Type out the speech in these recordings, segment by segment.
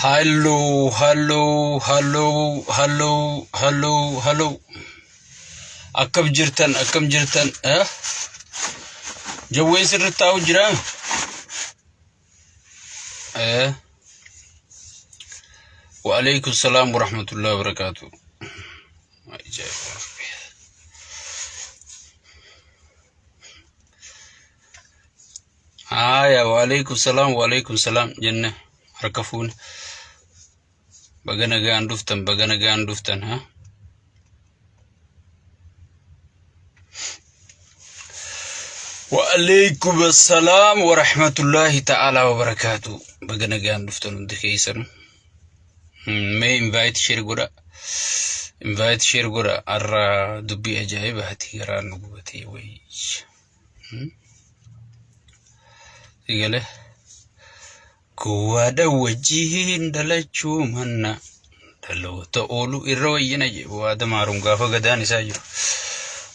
Hello, hello, hello, hello, hello, hello. Akkam jirtan, akkam jirtan. Eh? Jawween sirriitti taa'u jira? Eh? Wa alaikum salaam wa rahmatullahi wa barakaatuh. Ajaa'iba. Haaya, wa alaikum salaam, wa alaikum salaam jenne harka fuune. Baga nagaan dhuftan, baga nagaan dhuftan. Ha? Wa alaikum assalaam wa rahmatullahi ta'ala wa barakaatu. Baga nagaan dhuftan hundi keessanu. Mee invite share godha. Invite share godha. Har'a dubbii ajaa'ibaati garaan nu gubatee wayii. Sigale gowwaadha wajjiin dhalachuu manna dhaloota oolu irra wayyina jedhu waada maaruun gaafa gadaan isaa jiru.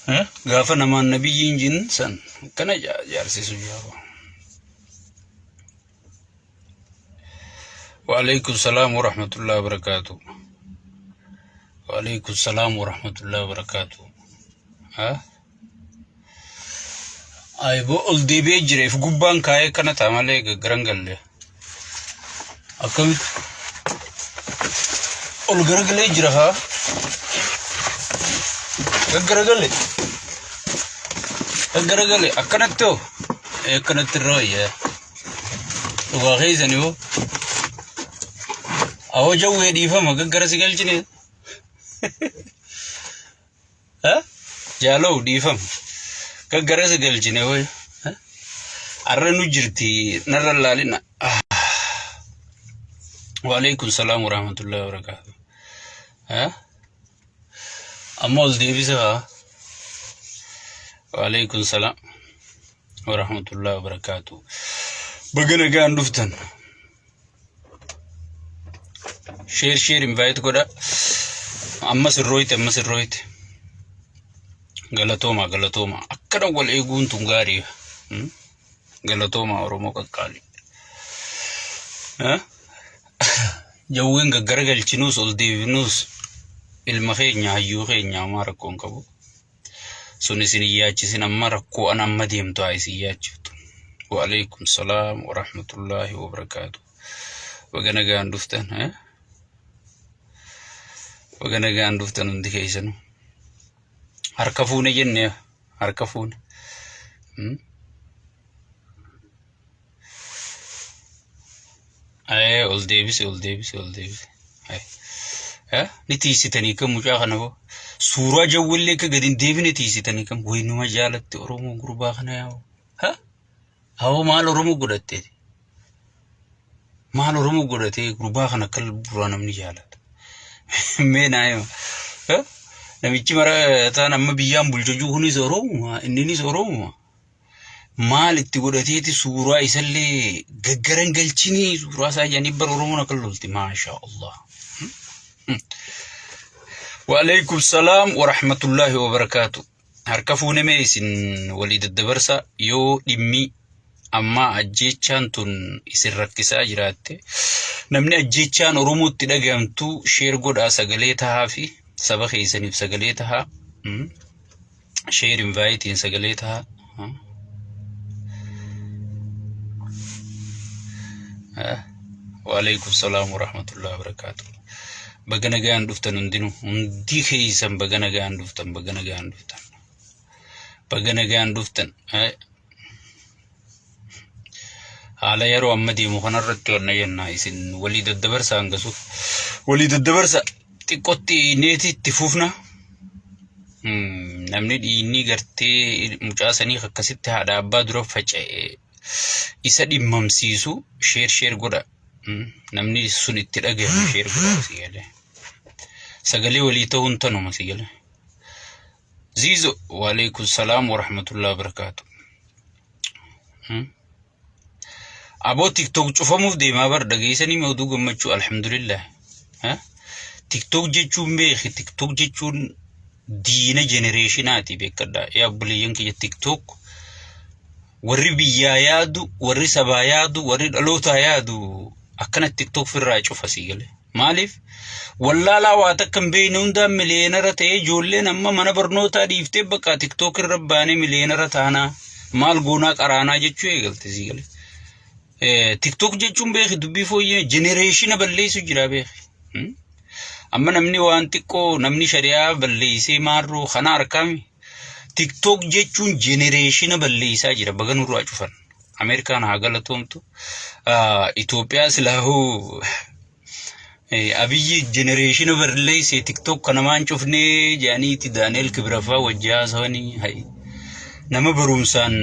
Eh? Gaafa namaan nabiyyiin jin san akkana jaarsisu jaaba. Waalaikum salaam warahmatullahi wabarakatuh. Waalaikum salaam warahmatullahi wabarakatuh. Ha? Ayboo ol deebi'ee jira. If gubbaan kaa'ee kana ta'a malee gaggaran galle. Akkamitti? Ol garagalee jira haa. Gaggaragale. Gaggaragale. Akkanatti hoo? Ee, akkanatti irra wayya. Dhugaa keessani hoo? Awoo jawwee dhiifama gaggara si galchine. Jaaloo dhiifama. Gaggara si galchine hoo? Arra nu jirti narra laalina. Waalaikum salaam warahmatullahi wabarakatuh. Amma ol deebisa haa. Waalaikum salaam warahmatullahi wabarakatuh. Baga nagaan dhuftan. Share share invite godha. Amma sirrooyte amma sirrooyte. Galatooma galatooma. Akkana wal eeguun tun gaarii. Galatooma Oromoo qaqqaali. Jawween gaggaragalchinuus ol deebinuus ilma keenya hayyuu keenya homaa rakkoo hin qabu. Sun isin hin yaachisin amma rakkoo an amma deemtu haa isin yaachiftu. Waalaikum salaam wa rahmatullahi wa barakaatu. Baga nagaan dhuftan. Baga nagaan dhuftan hundi keessanuu. Harka fuune jenne harka fuune. Ayee ol deebise ol deebise ol deebise. Ayee. Eh? Ni tiisitanii kan mucaa kana hoo. Suuraa jawwallee akka gadi hin deebine tiisitanii kan waynuma jaalatti Oromoo gurbaa kana yaa'u. Ha? Hawoo maal Oromoo godhattee? Maal Oromoo godhatee gurbaa kana akka buraa namni jaalata. Mee naa hima. Eh? Namichi mara ta'an amma biyyaan bulchajuu kunis Oromuma inninis Oromuma. Maal itti godhateeti suuraa isallee gaggaran galchinii suuraa isaa jedhanii bara Oromoon akka lolti maashaa Allah. Waalaikum salaam wa rahmatullahi wa barakaatu. Harka fuune mee isin walii daddabarsa yoo dhimmi ammaa ajjeechaan tun isin rakkisaa jiraatte namni ajjeechaan Oromootti dhaga'amtu sheer godhaa sagalee tahaa fi saba keessaniif sagalee tahaa. Share invite sagalee tahaa. Waalaikum salaam wa rahmatullahi wa barakaatu. Baga nagaan dhuftan hundinuu hundi keessan baga nagaan dhuftan baga nagaan dhuftan baga nagaan dhuftan. Haala yeroo amma deemu kanarratti wanna jenna isin walii daddabarsa hangasuuf walii daddabarsa xiqqootti neeti itti fufna. Namni dhiinni gartee mucaa sanii akkasitti haadha abbaa dura faca'e isa dhimmamsiisu sheer sheer godha. Namni sun itti dhagahamu sheer godha si galee. Sagalee walii ta'uun tanuma si galee. Ziizo waalaikum salaam warahmatullahi wabarakaatu. Aboo tiktok cufamuuf deemaa bar dhageessanii mee oduu gammachuu alhamdulillah. Tiktok jechuun beeki tiktok jechuun diina jenereeshinaati beekadha. Yaa obboleeyyan kiyya tiktok warri biyyaa yaadu warri sabaa yaadu warri dhalootaa yaadu Akkana TikTok firraa cufa sii galee. Maaliif? Wallaalaa waa takka hin beekne hundaan miliyeenara ta'ee ijoolleen amma mana barnootaa dhiiftee bakka TikTok irra baanee miliyeenara taanaa maal goonaa qaraanaa jechuu eegalte sii galee. TikTok jechuun beeki dubbii fooyyee jenereeshina balleessu jira beeki. Amma namni waan xiqqoo namni shari'aa balleessee maarroo kana harkaami. TikTok jechuun jenereeshina balleessaa jira baga nurraa cufan. Ameerikaan haa galatoomtu. Itoophiyaa silaahuu Abiyyi jenereeshina balleessee TikTok kanamaan cufnee jedhaniiti Daani'el Kibraffaa wajji haasawanii hayi. Nama barumsaan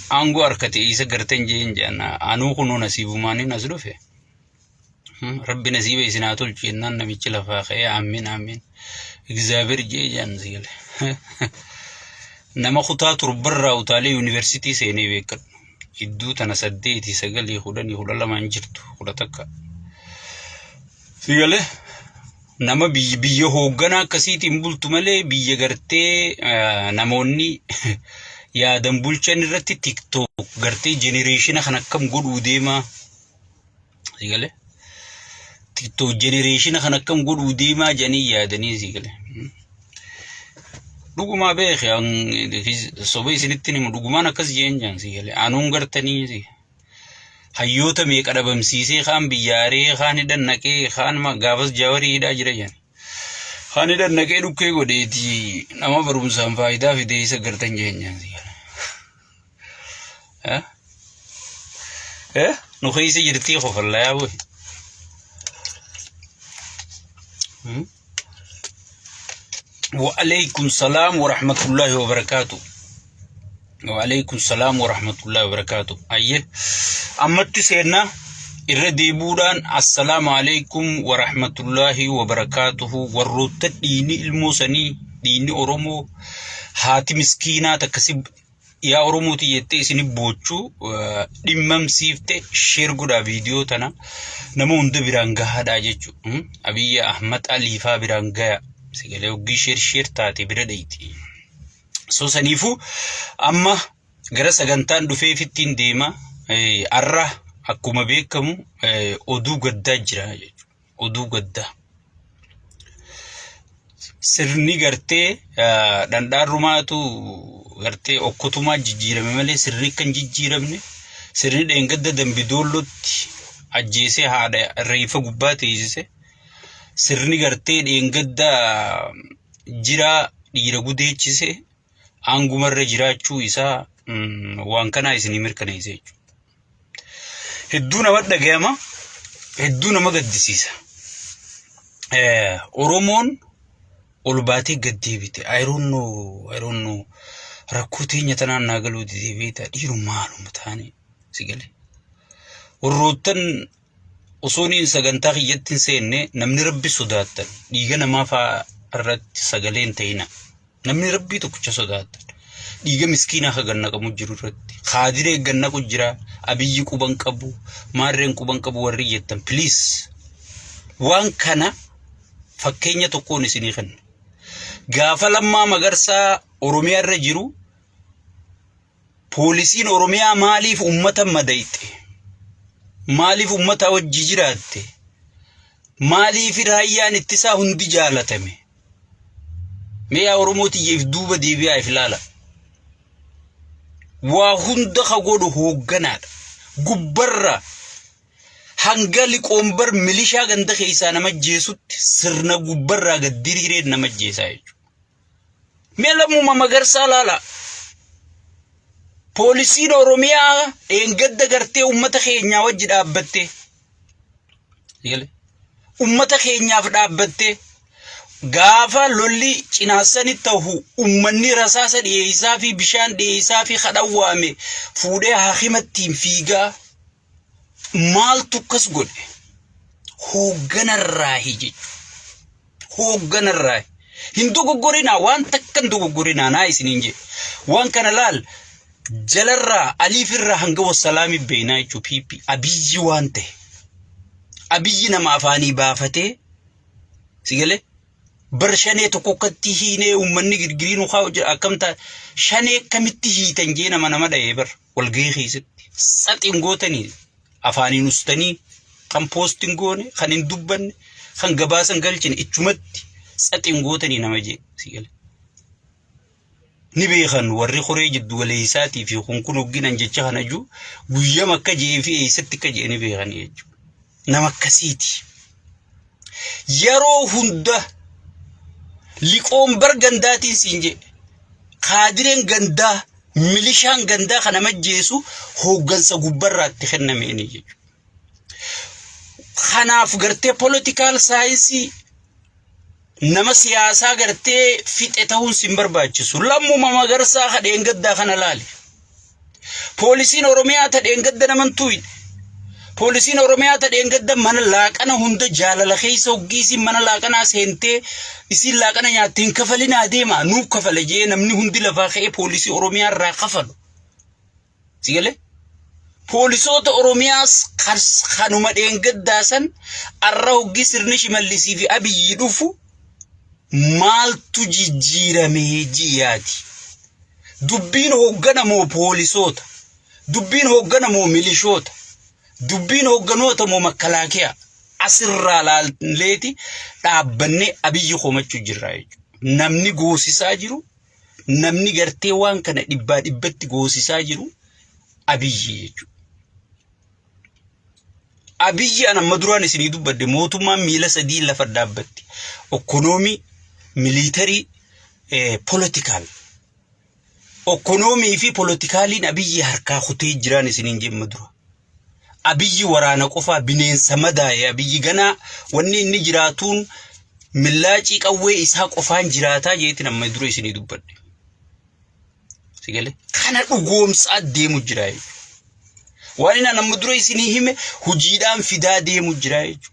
aangoo harkate isa gartan jeen jedhan anuu kunoo nasiibumaaniin as dhufe. Rabbi nasiiba isin haa tolchu jennaan namichi lafaa ka'ee aamin aamin. Egzaabeer jee jedhan si gale. Nama kutaa torbarraa utaalee yuunivarsiitii seenee beekadhu. Jidduu tana 8 9 10 12 jirtu 11. Si galee nama biyya hoogganaa akkasiitiin bultu malee biyya gartee namoonni yaadan bulchan irratti tiktok gartee jenereeshina kan akkam godhuu deemaa. Si galee tiktok jenereeshina kan akkam godhuu deemaa jedhanii yaadanii si galee. Dhugumaa beeke soba isinitti himu dhugumaan akkas jeen jaan si galee anuun gartanii si hayyoota meeqa dhabamsiisee kaan biyyaaree kaan hidhan naqee kaan gaafas jaawarii hidhaa jira jaan. Kaan hidhan naqee dhukkee godheeti nama barumsaan faayidaa fidee isa gartan jeen jaan si galee. Eh? Eh? Nu keessa jirtii kofalla yaa boy. Wa'alaikum salaam wa rahmatullahi wa barakaatu. Wa'alaikum salaam wa rahmatullahi wa barakaatu. Ayyee. Ammatti seenna irra deebuudhaan assalaamu alaikum wa rahmatullahi wa barakaatuhu warroota dhiini ilmoo sanii dhiini Oromoo haati miskiinaa takka si yaa Oromoo tiyya jettee isin boochuu dhimmamsiifte sheer godhaa viidiyoo tana nama hunda biraan gahaadhaa jechuudha. Abiyyi Ahmad Aliifaa biraan gaya. Sagalee hoggii sheer sheer taate bira dheeyti. So saniifuu amma gara sagantaan dhufeefittiin deema. Arra akkuma beekamu oduu gaddaa jira jechuudha. Oduu gaddaa. Sirni gartee dhandhaarrumaatu gartee okkotumaa jijjiirame malee sirni kan jijjiiramne sirni dheengadda Dambidoollootti ajjeesee haadha reeffa gubbaa teessise sirni gartee dheengadda jiraa dhiira gudeechise aangumarra jiraachuu isaa waan kanaa isinii mirkaneesse jechuudha. Hedduu nama dhagayama, hedduu nama gaddisiisa. Oromoon ol baatee gad deebite. I don't know, I don't know. Rakkoo teenya tanaan naa galuu didee beektaa dhiiru maaluma taane si gale. Warroottan osoo niin sagantaa kiyyatti hin seenne namni rabbi sodaattan dhiiga namaa fa'aa irratti sagalee hin ta'ina. Namni rabbii tokkicha sodaattan. Dhiiga miskiinaa ka gannaqamu jiru irratti. Kaadiree gannaqu jira. Abiyyi quban qabu. Maarreen quban qabu warri jettan. Please. Waan kana fakkeenya tokkoon isinii kenna. Gaafa Lammaa Magarsaa Oromiyaa irra jiru poolisiin Oromiyaa maaliif uummata madayxe? Maaliif uummata wajji jiraatte? Maaliif raayyaan ittisaa hundi jaalatame? Mee yaa Oromoo tiyya if duuba deebi'aa if ilaala. Waa hunda ka godhu hoogganaadha. Gubbarraa hanga liqoombar milishaa ganda keessaa nama jeesutti sirna gubbarraa gad diriiree nama jeesaa jechuudha. Mee Lammuma Magarsaa laala. Poolisiin Oromiyaa dheengadda gartee uummata keenyaa wajji dhaabbattee. Uummata keenyaaf dhaabbattee gaafa lolli cinaassani tahu uummanni rasaasa dhiyeessaa fi bishaan dhiyeessaa fi kadhawwaame fuudhee haakimattiin fiigaa maaltu akkas godhe hoogganarraahi jechuudha. Hoogganarraahi. Hin dogoggorinaa waan takka hin dogoggorinaa naa isiniin jedhe. Waan kana laal jalarraa aliifirraa hanga wassalaami beeynaa jechuu PP Abiyyi waan ta'e. Abiyyi nama afaanii baafatee si galee bar shanee tokko akkatti hiinee uummanni girgirii nu kaa'u jira akkam ta'a shanee akkamitti hiitan jee nama nama dha'ee bar walgahii keessatti saxiin gootanii afaaniin ustanii Kan post hin goone, kan hin dubbanne, kan gabaasa hin galchine ichumatti tsaxi hin gootanii nama jee si gale. Ni beekan warri koree jiddu galeessaatii fi kun kun hogginan jecha kana jiru guyyam akka je'ee fi eessatti akka je'e ni beekanii jechuudha. Nama akkasiiti. Yeroo hunda liqoombar gandaatiin siin jedhe kaadireen gandaa milishaan gandaa kana majjeesu hooggansa gubbarraatti kennameeni jechuudha. Kanaaf gartee politikaal saayinsii nama siyaasaa gartee fixe ta'uun sin barbaachisu. Lammuma Magarsaa ka dheengaddaa kana laali. Poolisiin Oromiyaa ta dheengadda naman tuuyne. Poolisiin Oromiyaa ta dheengadda mana laaqana hunda jaalala keessa hoggii isin mana laaqanaa seentee isin laaqana nyaatte hin kafalinaa deemaa nuu kafala jee namni hundi lafaa ka'ee poolisii Oromiyaa irraa kafalu. Si galee? Poolisoota Oromiyaas kanuma dheengaddaa san arra hoggii sirni Shimallisii fi Abiyyi dhufu maaltu jijjiiramee jiyaati. Dubbiin hooggana moo poolisoota? Dubbiin hooggana moo milishoota? Dubbiin hoogganoota moo makkalaakiyaa? Asirraa laalleeti dhaabbannee Abiyyi komachuu jirra jechuudha. Namni goosisaa jiru namni gartee waan kana dhibbaa dhibbatti goosisaa jiru Abiyyi jechuudha. Abiyyi an amma duraan isinii dubbadde mootummaan miila sadii lafa dhaabbatti. Okkonoomii, miliitarii, politikaal. Okkonoomii fi politikaaliin Abiyyi harkaa kutee jiraan isiniin jemma dura. Abiyyi waraana qofaa bineensa madaa'e Abiyyi ganaa wanni inni jiraatuun millaacii qawwee isaa qofaan jiraataa jeetiin amma dura isinii dubbadhe. Si galee? Kana dhugoomsaa deemu jira jechuudha. Waan inni amma dura isinii hime hojiidhaan fidaa deemu jira jechuudha.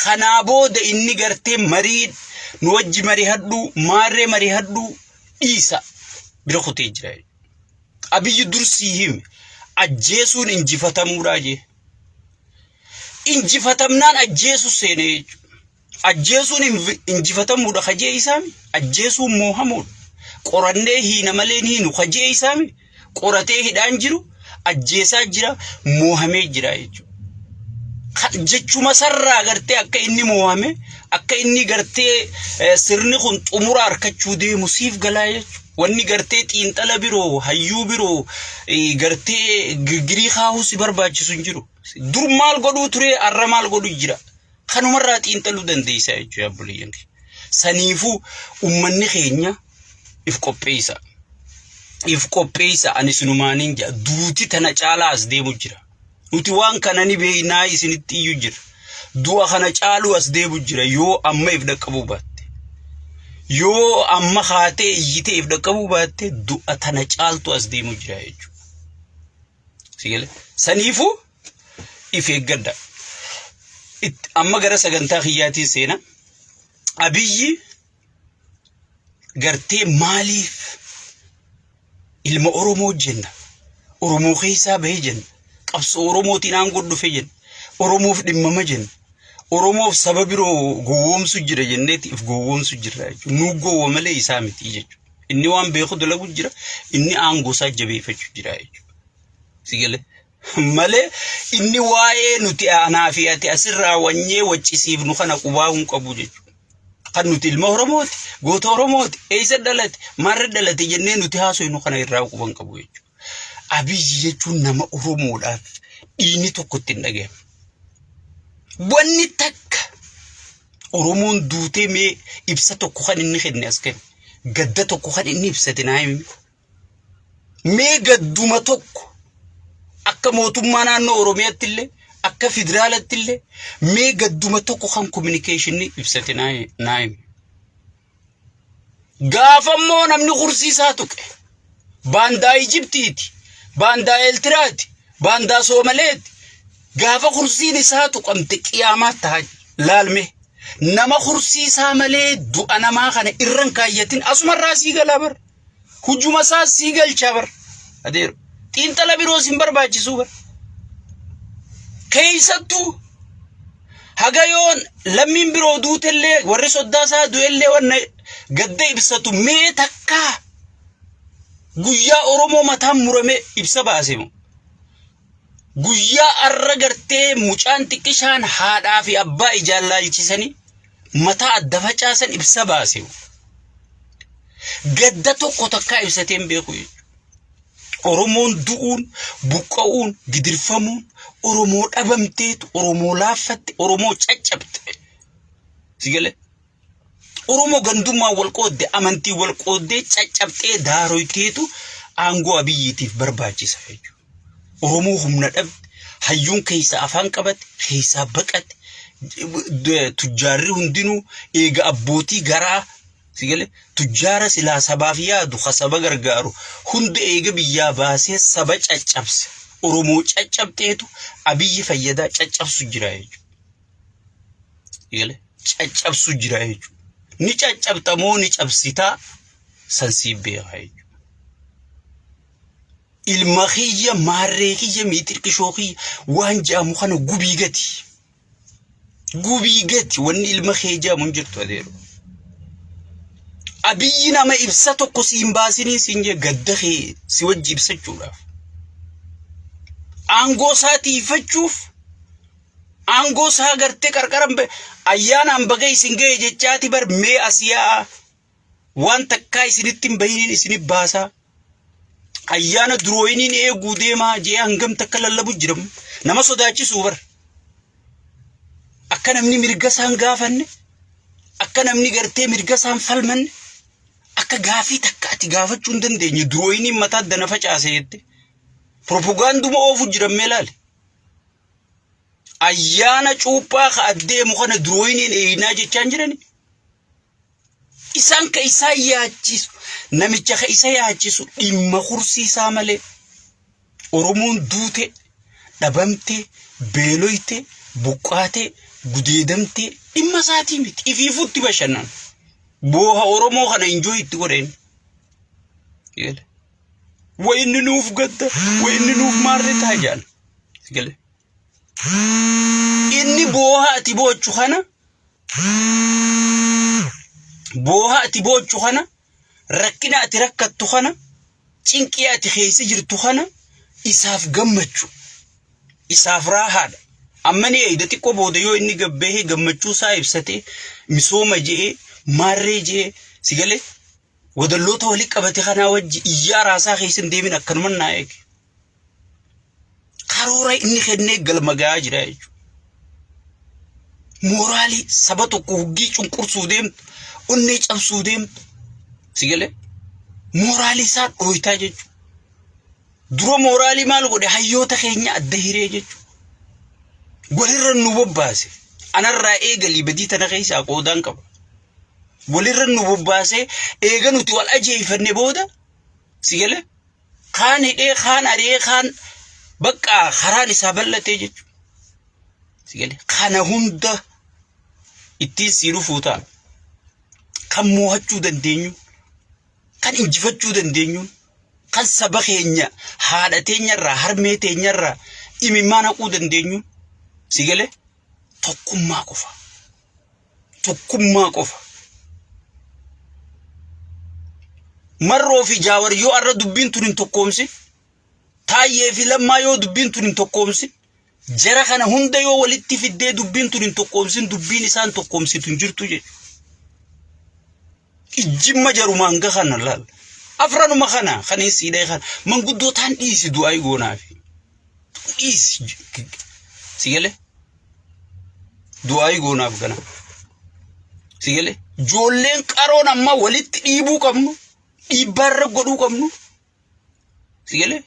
Kanaa booda inni gartee marii nu wajji marihadhuu maarree marihadhuu dhiisa bira kutee jira jechuudha. Abiyyi dur sii hime ajjeesuun injifatamuudhaa jee. Injifatamnaan ajjeesu seene jechuudha. Ajjeesuun injifatamuudha kajee isaami. Ajjeesuun moohamuudha. Qorannee hiina malee hin hiinu kajee isaami. Qoratee hidhaan jiru ajjeesaa jira moohamee jira jechuudha. Jechuma sarraa gartee akka inni moohame akka inni gartee sirni kun xumura harkachuu deemu siif galaa jechuudha. Wanni gartee xiinxala biroo hayyuu biroo gartee girgirii kaahuu si barbaachisu hin jiru. Dur maal godhuu ture har'a maal godhu jira. Kanumarraa xiinxaluu dandeessaa jechuudha obboleeyyan kiyya. Saniifuu ummanni keenya if qopheessa. If qopheessa ani sinumaaniin jedha duuti tana caalaa as deemu jira. Nuti waan kana ni beeknaa isinitti iyyuu jira. Du'a kana caaluu as deemu jira yoo amma if dhaqqabuu baatte. Yoo amma kaatee iyyitee if dhaqqabuu baatte du'a tana caaltu as deemu jira jechuudha. Si galee? Saniifuu if eeggadha. Amma gara sagantaa kiyyaatiin seena. Abiyyi gartee maaliif ilma Oromoo jenna. Oromoo keessaa bahe jenna. Qabsoo Oromootiin aangoo dhufe jenna. Oromoof dhimmama jenna. Oromoof saba biroo gowwoomsu jira jenneeti if gowwoomsu jirra jechuudha. Nu gowwa malee isaa miti jechuudha. Inni waan beeku dalagu jira. Inni aangoo isaa jabeeffachuu jira jechuudha. Si galee? Malee inni waa'ee nuti anaa fi ati asirraa wanyee waccisiifnu kana qubaa hin qabu jechuudha. Kan nuti ilma Oromooti, goota Oromooti, eessa dhalate, maarra dhalate jennee nuti haasofnu kana irraa quba hin qabu jechuudha. Abiyyi jechuun nama Oromoodhaaf dhiigni tokko itti hin dhaga'amu. Wanni takka Oromoon duutee mee ibsa tokko kan inni kenne as kenne gadda tokko kan inni ibsate naa himi. Mee gadduma tokko akka mootummaa naannoo Oromiyaatti illee akka federaalatti illee mee gadduma tokko kan kominikeeshinii ibsate naa himi. Gaafa immoo namni kursii isaa tuqe baandaa Ijiptiiti, baandaa Eeltiraati, baandaa Soomaleeti. Gaafa kursiin isaa tuqamte qiyaamaa ta'a laalme. Nama kursii isaa malee du'a namaa kana irra hin kaayyatin asumarraa sii galaa bar. Hujuma isaa sii galchaa bar. Adeero. Xiinxala biroos hin barbaachisuu bar. Keessattuu haga yoon lammiin biroo duutellee warri soddaa isaa du'ellee wanna gadda ibsatu mee takkaa guyyaa Oromoo mataan murame ibsa baase moo? Guyyaa arra gartee mucaan xiqqishaan haadhaa fi abbaa ijaan laalchisanii mataa adda facaasan ibsa baase. Gadda tokko takkaa ibsatee hin beeku jechuudha. Oromoon du'uun, buqqa'uun, gidirfamuun, Oromoo dhabamteetu, Oromoo laaffatte, Oromoo caccabte. Si galee? Oromoo gandummaan wal qoodde, amantii wal qooddee caccabxee daaroyteetu aangoo Abiyyiitiif barbaachisa jechuudha. Oromoo humna dhabde, hayyuun keessaa afaan qabate, keessaa baqate, tujjaarri hundinuu eega abbootii garaa si galee tujjaara silaa sabaaf yaadu ka saba gargaaru hunda eega biyyaa baasee saba caccabse. Oromoo caccabxeetu Abiyyi fayyadaa caccabsu jira jechuudha. Eegale caccabsu jira jechuudha. Ni caccabta moo ni cabsitaa san siif beekaa jechuudha. Ilma kiyya maarree kiyya miixirqishoo kiyya waan jedhamu kana gubii gati. Gubii gati wanni ilma kee jedhamu hin jirtu adeero. Abiyyi nama ibsa tokko siin baasinii siin jee gadda kee si wajji ibsachuudhaaf. Aangoo isaa tiifachuuf Aangoo isaa gartee qarqara ayyaanaan baga isin ga'e jechaati bar mee as yaa'a waan takkaa isinitti hin bahiniin isinif baasaa. Ayyaana durooyiniin eeguu deemaa jee hangam takka lallabu jiram nama sodaachisuu bar. Akka namni mirga isaan gaafanne akka namni gartee mirga isaan falmanne akka gaafii takka ati gaafachuu hin dandeenye durooyiniin mataa dana facaase jette. Propagaanduma oofu jiran mee laali. Ayyaana cuuphaa ka addeemu kana durooyiniin eeynaa jechaan jirani. Isaan ka isaan yaachisu namicha ka isa yaachisu dhimma kursii isaa malee Oromoon duute dhabamte beeloyte buqqaate gudeedamte dhimma isaatii miti ifiifutti bashannan booha Oromoo kana injooy itti godheen. Wayinni nuuf gadda wayinni nuuf maarree ta'a jedhan. Gale. Inni booha ati boochu kana booha ati boochu kana rakkina ati rakkattu kana cinqii ati keessa jirtu kana isaaf gammachu isaaf raahaadha. Amma ni eeyda xiqqoo booda yoo inni gabbahee gammachuu isaa ibsatee misooma je'ee maarree je'ee si galee wadalloota wali qabate kanaa wajji iyyaa raasaa keessa hin deemin akkanuman naa eege. Karoora inni kennee galma ga'aa jira jechuudha. Mooraalii saba tokko huggii cunqursuu deemtu, onnee cabsuu deemtu, si galee mooraalii isaa dhooytaa jechuudha. Dura mooraalii maal godhe hayyoota keenya adda hiree jechuudha. Walirra nu bobbaase. Anarraa eegalii badii tana keessaa qoodaan qaba. Walirra nu bobbaasee eega nuti wal ajeeffanne booda si galee kaan hidhee kaan ari'ee kaan bakka karaan isaa bal'atee jechuudha. Si galee kana hunda ittiin sii dhufuu ta'a. Kan moo'achuu dandeenyu, kan injifachuu dandeenyu, kan saba keenya haadha teenyarraa harmee teenyarraa imimmaan haquu dandeenyu si galee tokkummaa qofa. Tokkummaa qofa. Marroo fi Jaawar yoo arra dubbiin tun hin tokkoomsin, Taayyee fi Lammaa yoo dubbiin tun hin tokkoomsin, jara kana hunda yoo walitti fiddee dubbiin tun hin tokkoomsin, dubbiin isaan tokkoomsitu hin jirtu jechuudha. Ijjimma jarumaan ga kana laal. Afranuma kana kan hin siidhee kana manguddoo taan dhiisi du'aa goonaafi. Dhiisi si galee du'aa goonaaf gana. Si galee ijoolleen qaroon amma walitti dhiibuu qabnu dhiibbaarra godhuu qabnu si galee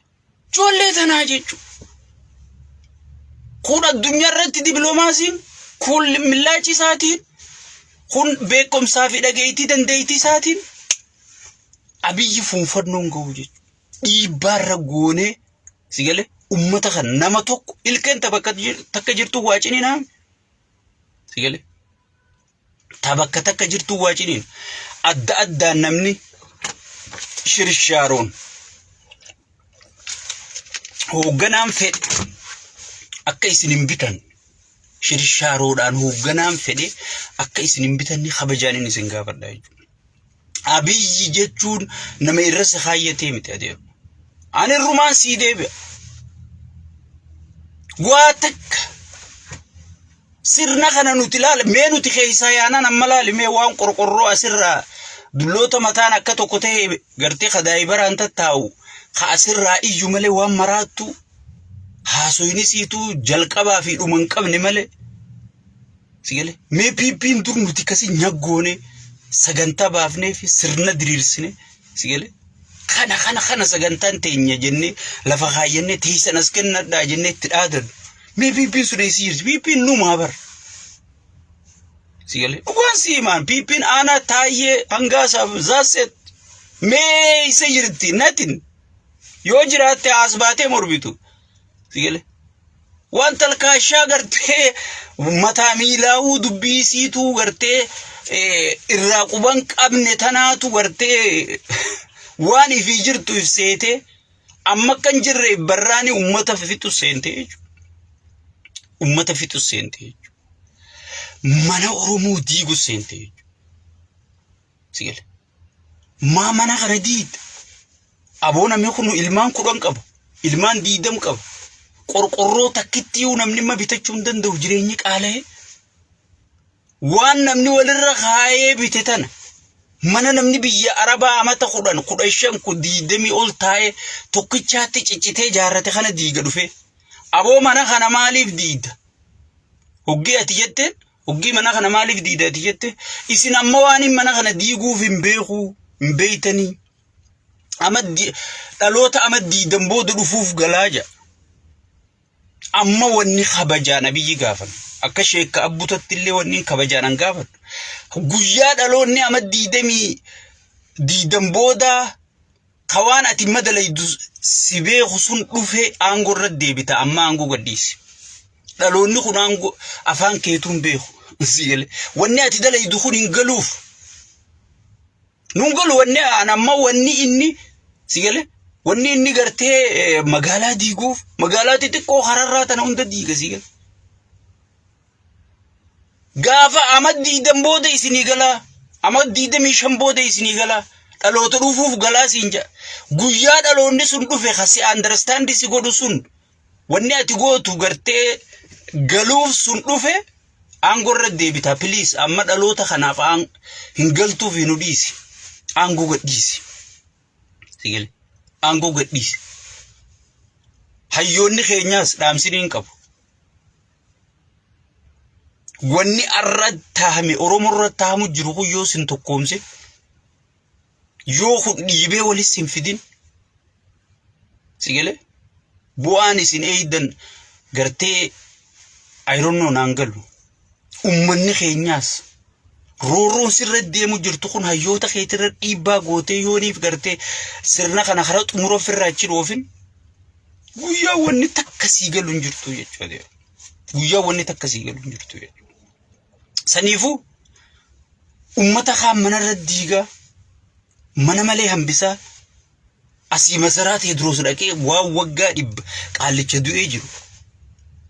ijoollee tanaa jechuudha. Kun addunyaa irratti dibiloomaasiin kun millaachi isaatiin kun beekumsaa fi dhageettii dandeettii isaatiin Abiyyi fuunfannoon gahu jechuudha. Dhiibbaarra goonee si galee ummata kan nama tokko ilkeen ta bakka takka jirtu waa ciniinaa si galee ta bakka takka jirtu waa ciniin adda addaan namni shirshaaroon hoogganaan fedhe akka isin hin bitan shirshaaroodhaan hoogganaan fedhe akka isin hin bitanne kabajaan inni isin gaafadha jechuudha. Abiyyi jechuun nama irra si kaayyatee miti adeemu. Ani irrumaan sii deebi'a. Waa takka sirna kana nuti laala mee nuti keessaa yaanaan amma laali mee waan qorqorroo asirraa dulloota mataan akka tokko ta'e gartee kadaa'ii baraan tattaa'u ka asirraa iyyu malee waan maraattu haasoyni siituu jalqabaa fi dhuma hin qabne malee si galee mee PPn dur nuti akkasii nyaggoone sagantaa baafnee fi sirna diriirsine si galee kana kana kana sagantaan teenya jennee lafa kaayyannee teessan as kennadhaa jennee itti dhaadannu mee PPn sun eessa jirti? PPn numaa bara si galee dhugaan si himaan PPn aanaa taayyee hangaasaaf zaaseet mee isa jirti natin yoo jiraatte as baatee mormitu si galee waan talkaashaa gartee mataa miilaawuu dubbii siituu gartee irraa quban qabne tanaatu gartee waan ifii jirtu if seetee amma akka hin jirre barraani ummata fixu seente jechuudha. Ummata fixu seente jechuudha. Mana Oromoo diigu seente jechuudha. Si gale. Maa mana kana diigda? Aboo namni kun ilmaan 10 qaba. Ilmaan 20 qaba. Qorqorroo takkittiyyuu namni imma bitachuu hin danda'u jireenyi qaala'ee. Waan namni walirra kaayee bite tana mana namni biyya Arabaa amata 10, 15, 20 ol taa'ee tokkichaatti ciccitee jaarrate kana diiga dhufee. Aboo mana kana maaliif diigda? Hoggii ati jetteen Hoggii mana kana maaliif diida ati jette isin amma waan hin mana kana diiguuf hin beeku hin beeytanii ama dhaloota ama diidan booda dhufuuf galaa jedha. Amma wanni kabajaan abiyyi gaafan akka sheekka abbutatti illee wanni hin kabajaan an gaafadhu. Guyyaa dhaloonni ama diidamii diidan booda ka waan ati madalaydu si beeku sun dhufee aangoo irra deebita amma aangoo gadhiisi. Dhaloonni kun aangoo afaan keetuu hin beeku. Si galee. Wanni ati dalaydu kun hin galuuf. Nun galu wanni an amma wanni inni si galee wanni inni gartee magaalaa diiguuf magaalaa xixiqqoo hararraa tana hunda diiga si galee. Gaafa ama diidan booda isinii galaa. Ama 25 booda isinii galaa. Dhaloota dhufuuf galaa siin jedha. Guyyaa dhaloonni sun dhufe ka si understand si godhu sun wanni ati gootu gartee galuuf sun dhufe aangoo irra deebita please amma dhaloota kanaaf hin galtuuf hin dhiisi. Aangoo gadhiisi. Si gale. Aangoo gadhiisi. Hayyoonni keenyaas dhaamsini hin qabu. Wanni arra taahame Oromoo irra taahamu jiru kun yoo sin tokkoomse yoo kun dhiibee walis hin fidin si galee bu'aan isin eeydan gartee ayironnoo naan galu ummanni keenyaas roorroon sirra deemu jirtu kun hayyoota keetirra dhiibbaa gootee yooniif gartee sirna kana karaa xumura ofirraa achi dhoofin guyyaa wanni takka sii galu hin jirtu jechuudha. Guyyaa wanni takka sii galu hin jirtu jechuudha. Saniifuu ummata kaan manarra diigaa mana malee hambisaa asii masaraa Teediroos dhaqee waan waggaa 100 qaallicha du'ee jiru.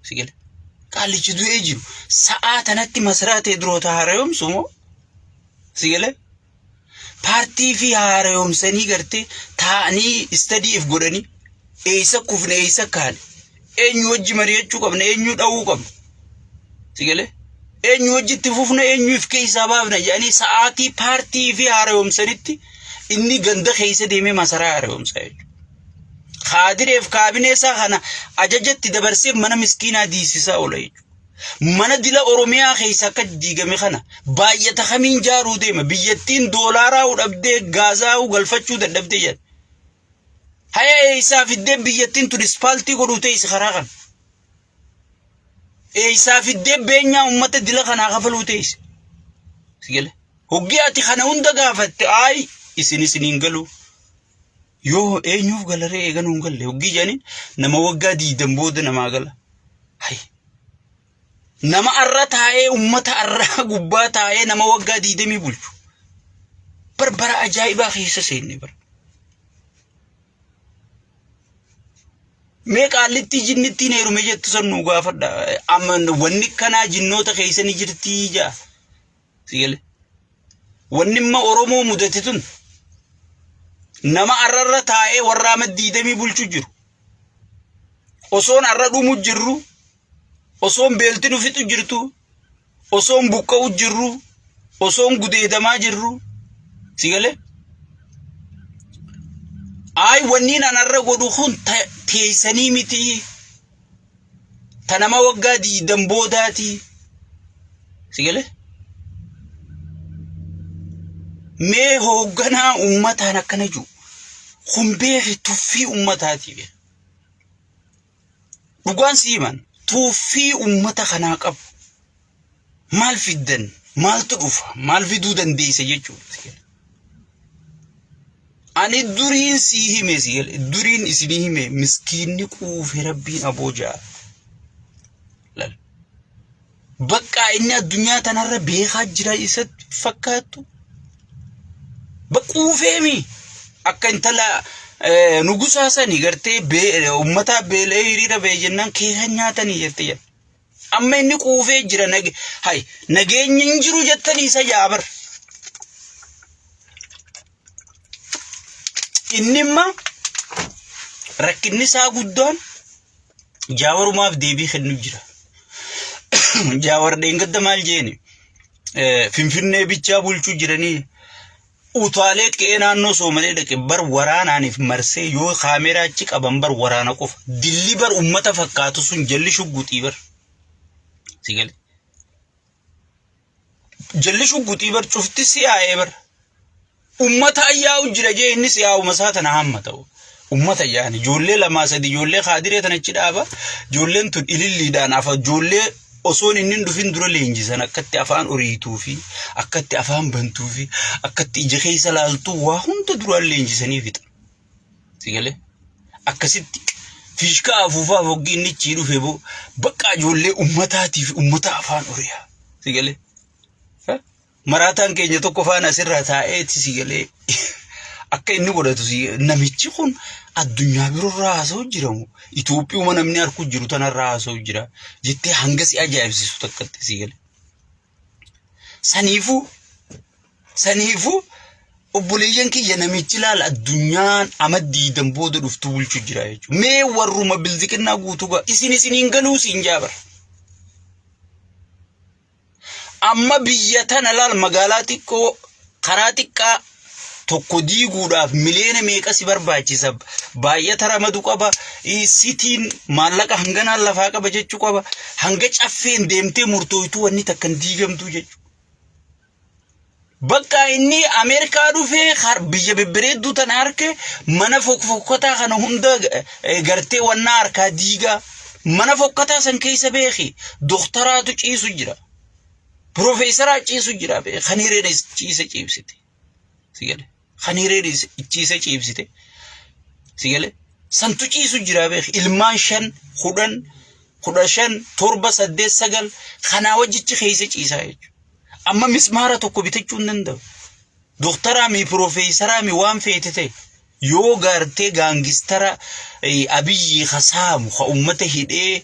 Si gale? Qaallichi du'ee jiru. Sa'aa tanatti masaraa Teediroos haarayomsu moo? Si gale? Paartii fi haarayomsanii gartee taa'anii istadii if godhanii eessa kufne eessa kaane eenyu wajji mari'achuu qabna eenyu dha'uu qabna. Si galee? Eenyu wajji itti fufna eenyu if keessaa baafna jedhanii sa'aatii paartii fi haarayomsanitti inni ganda keessa deemee masaraa haarayomsaa jechuudha. Kaadireef kaabinee isaa kana ajajatti dabarsee mana miskiinaa diisisaa oola jechuudha. Mana dila Oromiyaa keessa akka diigame kana baay'ata kamiin jaaruu deema biyyattiin doolaaraa dhabdee gaazaa galfachuu dadhabdee jedha. Haya eessaa fiddee biyyattiin tun ispaaltii godhuu teessi karaa kana. Eessaa fiddee beenyaa uummata dila kanaa kafaluu teessi. Si gale. Hoggii ati kana hunda gaafatte ayi isin isiniin galu. Yoo eenyuuf galaree eeganuu hin galle hoggii jedhaniin nama waggaa diidan booda namaa gala. Hay. Nama arra taa'ee uummata arraa gubbaa taa'ee nama waggaa 20 bulchu. Barbara ajaa'ibaa keessa seenne bara. Mee qaallittii jinnittiin heerume jettu san nuu gaafadha. Amma wanni kanaa jinnoota keessa ni jirtii jaa. Si gale. Wanni imma Oromoo mudate tun nama arrarra taa'ee warra amma 20 bulchu jiru. Osoon arra dhumu jirru Osoon beelti nu fixu jirtu, osoon buqqa'u jirru, osoon gudeedamaa jirru. Si galee? Ayi wanniin anarra godhu kun teessanii miti. Ta nama waggaa diidan boodaati. Si galee? Mee hoogganaa ummataan akkana jiru. Kun beeki tuffii ummataati. Dhugaan si himan tuffii ummata kanaa qabu. Maal fiddan? Maaltu dhufa? Maal fiduu dandeessa jechuudha. Ani duriin sii hime si gale duriin isinii hime miskiinni quufe rabbiin aboo ja'a. Lal. Bakka inni addunyaa tanarra beekaa jira isatti fakkaattu. Quufeemi akka intala nugusaa sani gartee uummataa beela'ee hiriira ba'e jennaan keeka nyaatanii jette jedha. Amma inni quufee jira nage hay nageenyi hin jiru jettanii isa jaabar. Inni imma rakkinni isaa guddaan jaawarumaaf deebii kennu jira. Jaawar dheengadda maal jeeni Finfinnee bichaa bulchuu jiranii Utaalee qe'ee naannoo Soomalee dhaqe bar waraanaaniif marsee yoo kaameraa achi qaban bar waraana qofa. Dilli bar ummata fakkaatu sun jalli shugguxii bar. Si gale. Jalli shugguxii bar cufti si'aa'ee bar. Ummata ayyaa'u jira jee inni si'aa'uma isaa tana hamma ta'u. Ummata yaani ijoollee lamaa sadi ijoollee kaadiree tana achi dhaaba. Ijoolleen tun ililliidhaan afa ijoollee osoon inni hin dhufin dura leenjisan akkatti afaan oriituu fi akkatti afaan bantuu fi akkatti ija keessa laaltuu waa hunda duraan leenjisanii fixa. Si galee? Akkasitti fiishkaa afuufaaf hoggii inni achii dhufe boo bakka ijoollee ummataatii fi ummata afaan oriyaa. Si galee? Maraataan keenya tokko faana asirraa taa'eeti si galee akka inni godhatu si namichi kun addunyaa biroorraa haasa'u jiramu Itoophiyuma namni harku jiru tanarraa haasa'u jira jettee hanga si ajaa'ibsiisu takkatti si galee. Saniifuu saniifuu obboleeyyan kiyya namichi laala addunyaan ama diidan booda dhuftu bulchu jira jechuudha. Mee warruma bilziqinnaa guutuu gaa isin isiniin galuu siin jaabara. Amma biyya tana laal magaalaa xiqqoo karaa xiqqaa tokko diiguudhaaf miliyoona meeqa si barbaachisa? Baay'ata ramadu qaba. Sitiin maallaqa hanganaan lafaa qaba jechuu qaba. Hanga caffeen deemtee murtooytuu wanni takka hin diigamtuu jechuudha. Bakka inni Ameerikaa dhufee biyya bebbereedduu tana harke mana fokkotaa kana hunda gartee wannaa harkaa diigaa. Mana fokkataa san keessa beeki doktaraatu ciisu jira. Piroofeesaraa ciisu jira beeki kan hireen ciisa ciibsite. Si gale kan hireen ciisa ciibsite. Si gale santu ciisu jira beeki ilmaan 5 10 15 7 8 9 kanaa wajjichi keessa ciisaa jechuudha. Amma mismaara tokko bitachuu hin danda'u. Doktaraa mi piroofeesaraa mi waan feete ta'e yoo gaartee gaangistara Abiyyi ka saamu ka ummata hidhee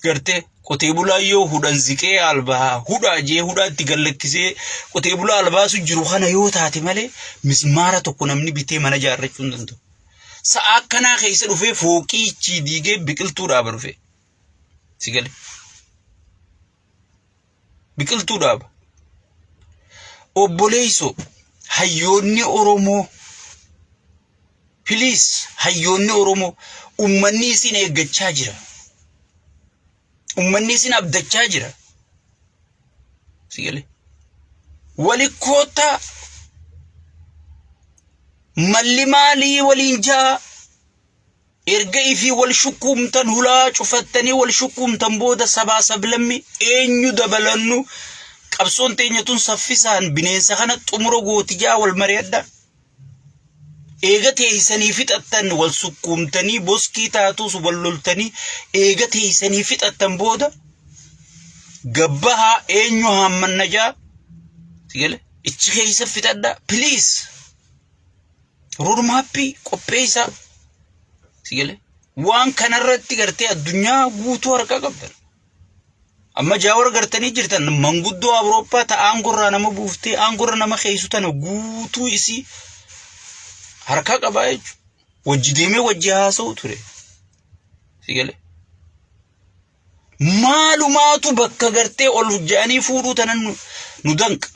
gartee qotee bulaa yoo hudhan ziqee albaa hudhaa jee hudhaa itti gallakkisee qotee bulaa albaasu jiru kana yoo taate malee mismaara tokko namni bitee mana ijaarrachuu hin danda'u. Sa'a akkanaa keessa dhufee fooqii ichii diigee biqiltuu dhaaba dhufee. Si gale. Biqiltuu dhaaba. Obboleessoo hayyoonni Oromoo please hayyoonni Oromoo ummanni isin eeggachaa jira. Ummanni isin abdachaa jira. Si galee. Wali koottaa malli maalii waliin jaa Erga ifii wal shukkuumtan hulaa cufattanii wal shukkuumtan booda sabaa sablammi eenyu dabalannu qabsoon teenya tun saffisaan bineensa kana xumura gooti jaa wal mari'adha. Eega teeysanii fixattan wal sukkuumtanii boskii taatus wal loltanii eega teeysanii fixattan booda gabbahaa eenyu haammanna jaa sigale ichi keeysa fixadha please. Roodmaappii qopheessaa. Si galee? Waan kanarratti gartee addunyaa guutuu harkaa qabdan. Amma jaawar gartanii jirtan manguddoo Awurooppaa ta aangorraa nama buuftee aangorra nama keessu tana guutuu isii harkaa qabaa jechuudha. Wajji deemee wajji haasa'u ture. Si galee? Maalumaatu bakka gartee ol je'anii fuudhuu tanan nu danqa.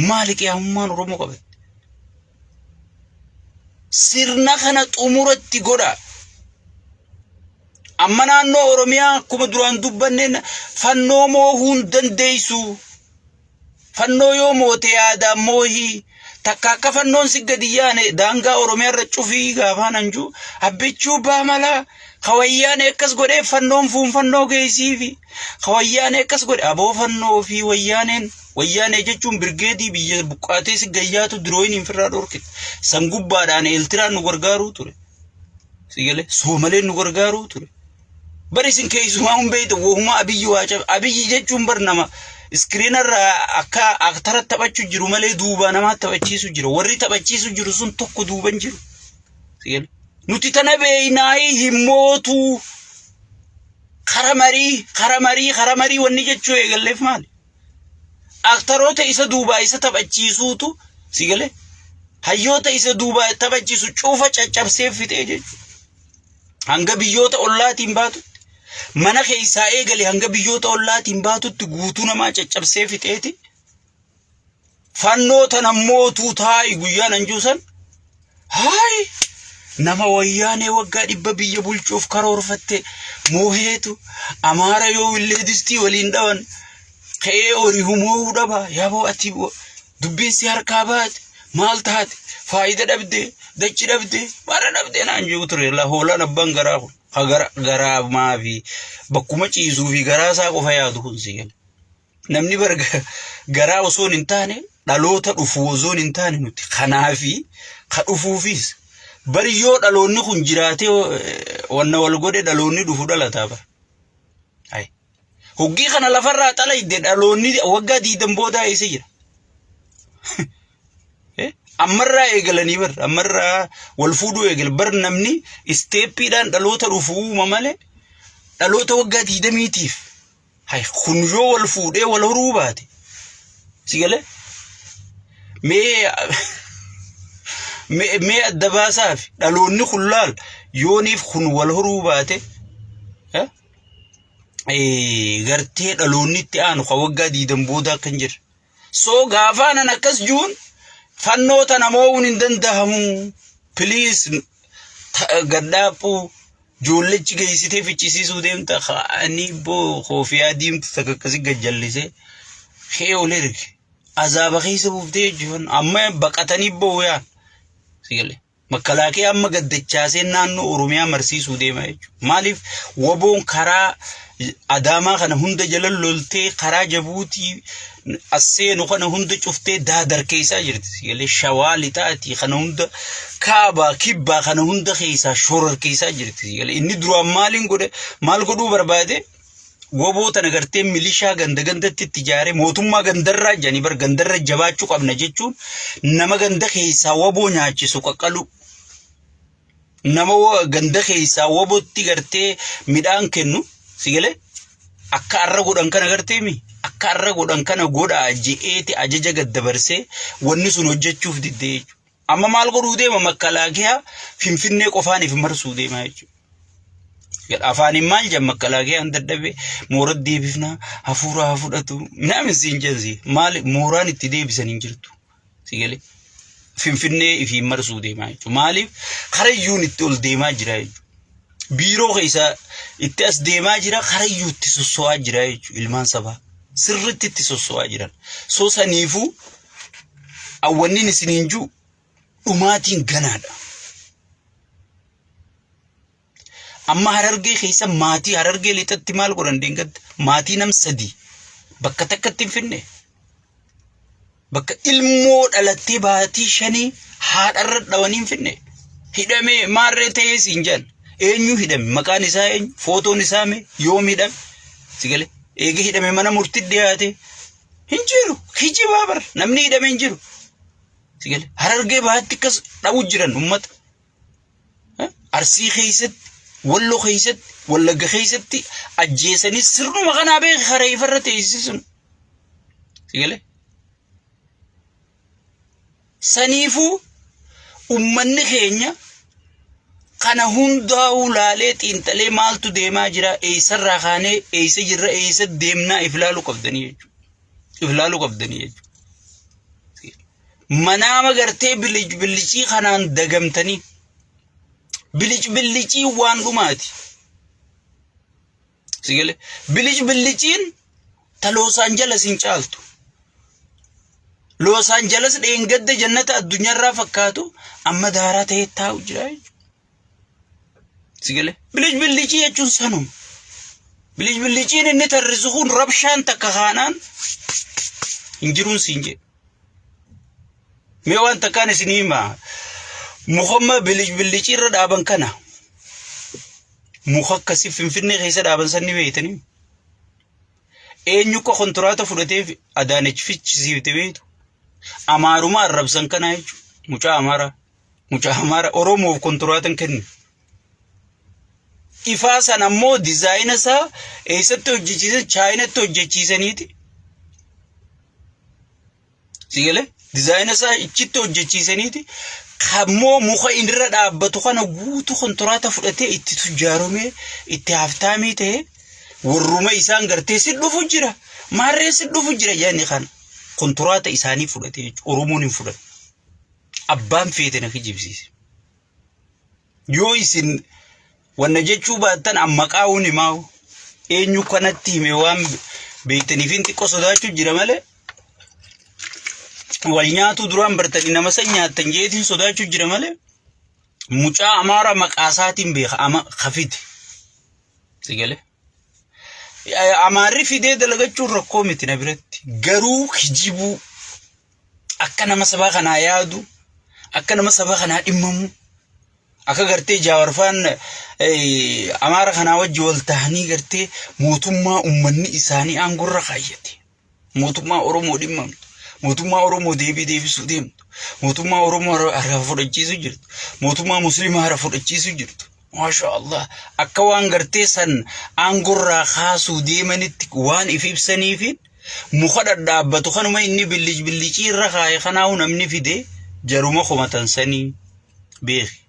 Maali qiyaamummaan Oromoo qabatte? Sirna kana xumuratti godha. Amma naannoo Oromiyaa akkuma duraan dubbanneen fannoo moohuu hin dandeessu. Fannoo yoo moote yaadaan moohii. Takka akka fannoon si gadi yaane daangaa Oromiyaa irra cufii gaafaan anjuu abbichuu baa malaa ka wayyaane akkas godhee fannoon fuunfannoo geessiifi ka wayyaane akkas godhe aboo fannoo fi wayyaaneen wayyaanee jechuun birgeedii biyya buqqaatee si gayyaatu dirooyiniin firraa dhorkite san gubbaadhaan eeltiraan nu gargaaruu ture si galee soomaleen nu gargaaruu ture. Bar isin keessumaa hin beektu wohumaa abiyyi waa cabe abiyyi jechuun bar nama iskiriina irraa akka aktara taphachuu jiru malee duubaa namaa taphachiisu jira warri taphachiisu jiru sun tokko duuban jiru. Nuti tana beeynaayii hin mootuu kara marii kara marii kara marii wanni jechuu eegalleef maali? Aktaroota isa duubaa isa taphachiisuutu si galee hayyoota isa duubaa taphachiisu cufa caccabsee fixee jechuudha. Hanga biyyoota ollaatiin baatutti mana keessaa eegale hanga biyyoota ollaatiin baatutti guutuu namaa caccabsee fixeeti. Fannoo tana mootuu taa'i guyyaan anjuusan haayi nama wayyaanee waggaa dhibba biyya bulchuuf karoorfatte mooheetu amaara yoo illee distii waliin dhawan ka'ee horii humoo'uu dhaba yaaboo ati dubbiin si harkaa baate maal taate faayida dhabde dachi dhabde bara dhabde naan jiru ture la hoolaan abbaan garaa kun ha gara garaa maafi bakkuma ciisuu fi garaa isaa qofa yaadu kun si gala namni bara garaa osoo hin taane dhaloota dhufu osoo hin taane nuti kanaafi ka dhufuufis bari yoo dhaloonni kun jiraatee wanna wal godhe dhaloonni dhufu dhalataa bara. Ayi. Hoggii kana lafarraa xalayde dhaloonni waggaa diidan boodaa eessa jira? Ammarraa eegalanii bar ammarraa wal fuudhuu eegal bar namni isteeppiidhaan dhaloota dhufu uuma malee dhaloota waggaa diidamiitiif hay kun yoo wal fuudhee wal horuu baate si galee mee mee adda baasaaf dhaloonni kun laal yooniif kun wal horuu baate gartee dhaloonni itti aanu kan waggaa diidan boodaa kan jirre. So gaafaa nan akkas juun fannoo tana moo'uun hin danda'amu. Please gadhaaphuu ijoollechi geessitee fichisiisuu deemta ani boo koofiyaa diimtu takka akkasii gajjallisee kee ol erge azaaba keessa buuftee jechuun amma baqatanii boo'u yaa si galee. Makkalaakee amma gad dachaasee naannoo Oromiyaa marsiisuu deema jechuudha. Maaliif waboon karaa Adaamaa kana hunda jala loltee karaa Jabuutii as seenu kana hunda cuftee daadar keessaa jirti. Sigalee shawaa lixaatii kana hunda kaabaa kibbaa kana hunda keessaa shorar keessaa jirti. Sigalee inni duraan maaliin godhe maal godhuu barbaade? Woboo tana gartee milishaa ganda gandatti itti ijaaree mootummaa gandarraa jedhanii bar gandarra jabaachuu qabna jechuun nama ganda keessaa woboo nyaachisu qaqqaluu. Nama ganda keessaa wobotti gartee midhaan kennu si galee akka arra godhan kana gartee mi akka arra godhan kana godhaa je'eeti ajaja gad dabarsee wanni sun hojjechuuf diddee jechuudha. Amma maal godhuu deema makkalaakiyaa Finfinnee qofaaniif marsuu deema jechuudha. Afaaniin maal jedhan makkalaakiyaan dadhabe moora deebifnaa hafuura haa fudhatu naamin siin jedhan maal mooraan itti deebisan hin jirtu. Si galee Finfinnee ifiin marsuu deemaa jechuudha. Maaliif karayyuun itti ol deemaa jira jechuudha. Biiroo keessa itti as deemaa jira karayyuu itti sosso'aa jira jechuudha ilmaan sabaa. Sirriitti itti sosso'aa jiran. Soo saniifuu awwannin isiniin jiru dhumaatiin ganaadha. Amma harargee keessa maatii harargee lixatti maal godhan deengadda maatii nam sadii bakka takkatti hin finne. Bakka ilmoo dhalattee baatii shanii haadharra dhawanii hin finne. Hidhamee maarree ta'ee siin jedhan. Eenyu hidhame maqaan isaa eenyu footoon isaa mee yoom hidhame si galee eega hidhame mana murtii dhiyaate hin jiru kijibaa bara namni hidhame hin jiru. Si galee harargee baatti akkas dhabu jiran ummata. Arsii keessatti, Walloo keessatti, Wallagga keessatti ajjeesanii sirnuma kanaa beeki karaa ifarra teessisuun. Si galee? Saniifuu ummanni keenya Kana hundaa'uu laalee xiinxalee maaltu deemaa jira, eessarraa kaanee eessa jirra, eessa deemnaa if laaluu qabdanii jechuudha. If laaluu qabdanii jechuudha. Manaama gartee bilic billicii kanaan dagamtanii bilic billicii waan dhumaati. Si galee bilic billiciin ta Los Angeles hin caaltu. Los Angeles dheengadda jannata addunyaarraa fakkaatu amma daaraa ta'ee taa'u jira jechuudha. Si galee bilic billicii jechuun sanuma. Bilic billiciin inni tarrisu kun rabshaan takka kaanaan hin jiruun siin jedhe. Mee waan takkaan isin hima. Mukamma bilic billicii irra dhaaban kana muka akkasii Finfinnee keessa dhaaban san ni beektanii. Eenyu akka kontiraata fudhatee Adaanech fichisiifte beektu. Amaaruma arrabsan kanaa jechuudha. Mucaa Amaaraa. Mucaa Amaaraa Oromoof kontiraata hin kennu. Ifaa sana ammoo dizaayina isaa eessatti hojjechiisan? Chaayinatti hojjechiisaniiti. Si galee? Dizaayina isaa ichitti hojjechiisaniiti. Kammoo muka irra dhaabbatu kana guutuu kontiraata fudhatee itti tujjaaromee itti haftaamii ta'ee warruma isaan gartee si dhufu jira. Maarree si dhufu jira jedhani kana kontiraata isaanii fudhatee jechuudha. Oromoon hin fudhatu. Abbaan feete na kijibsiise. Yoo isin wanna jechuu baattan amma qaawun himaa'u eenyu kanatti hime waan beektaniif hin xiqqoo sodaachuu jira malee wal nyaatuu duraan bartanii nama san nyaattan jeetiin sodaachuu jira malee mucaa Amaara maqaa isaatiin beeka ama kafite. Si galee? Amaarri fidee dalagachuun rakkoo miti na biratti. Garuu kijibuu akka nama saba kanaa yaadu, akka nama saba kanaa dhimmamu, akka gartee jaawarfaan Amaara kanaa wajji wal tahanii gartee mootummaa ummanni isaanii aangorra kaayyate. Mootummaa Oromoo dhimmamtu. Mootummaa Oromoo deebii deebisuu deemtu. Mootummaa Oromoo harka fudhachiisuu jirtu. Mootummaa Musliimaa harka fudhachiisuu jirtu. Maasha Allah. Akka waan gartee san aangorraa kaasuu deemanitti waan if ibsaniifi muka dhadhaabbatu kanuma inni billic billicii irra kaaye kanaa'u namni fide jaruma komatan sanii beeki.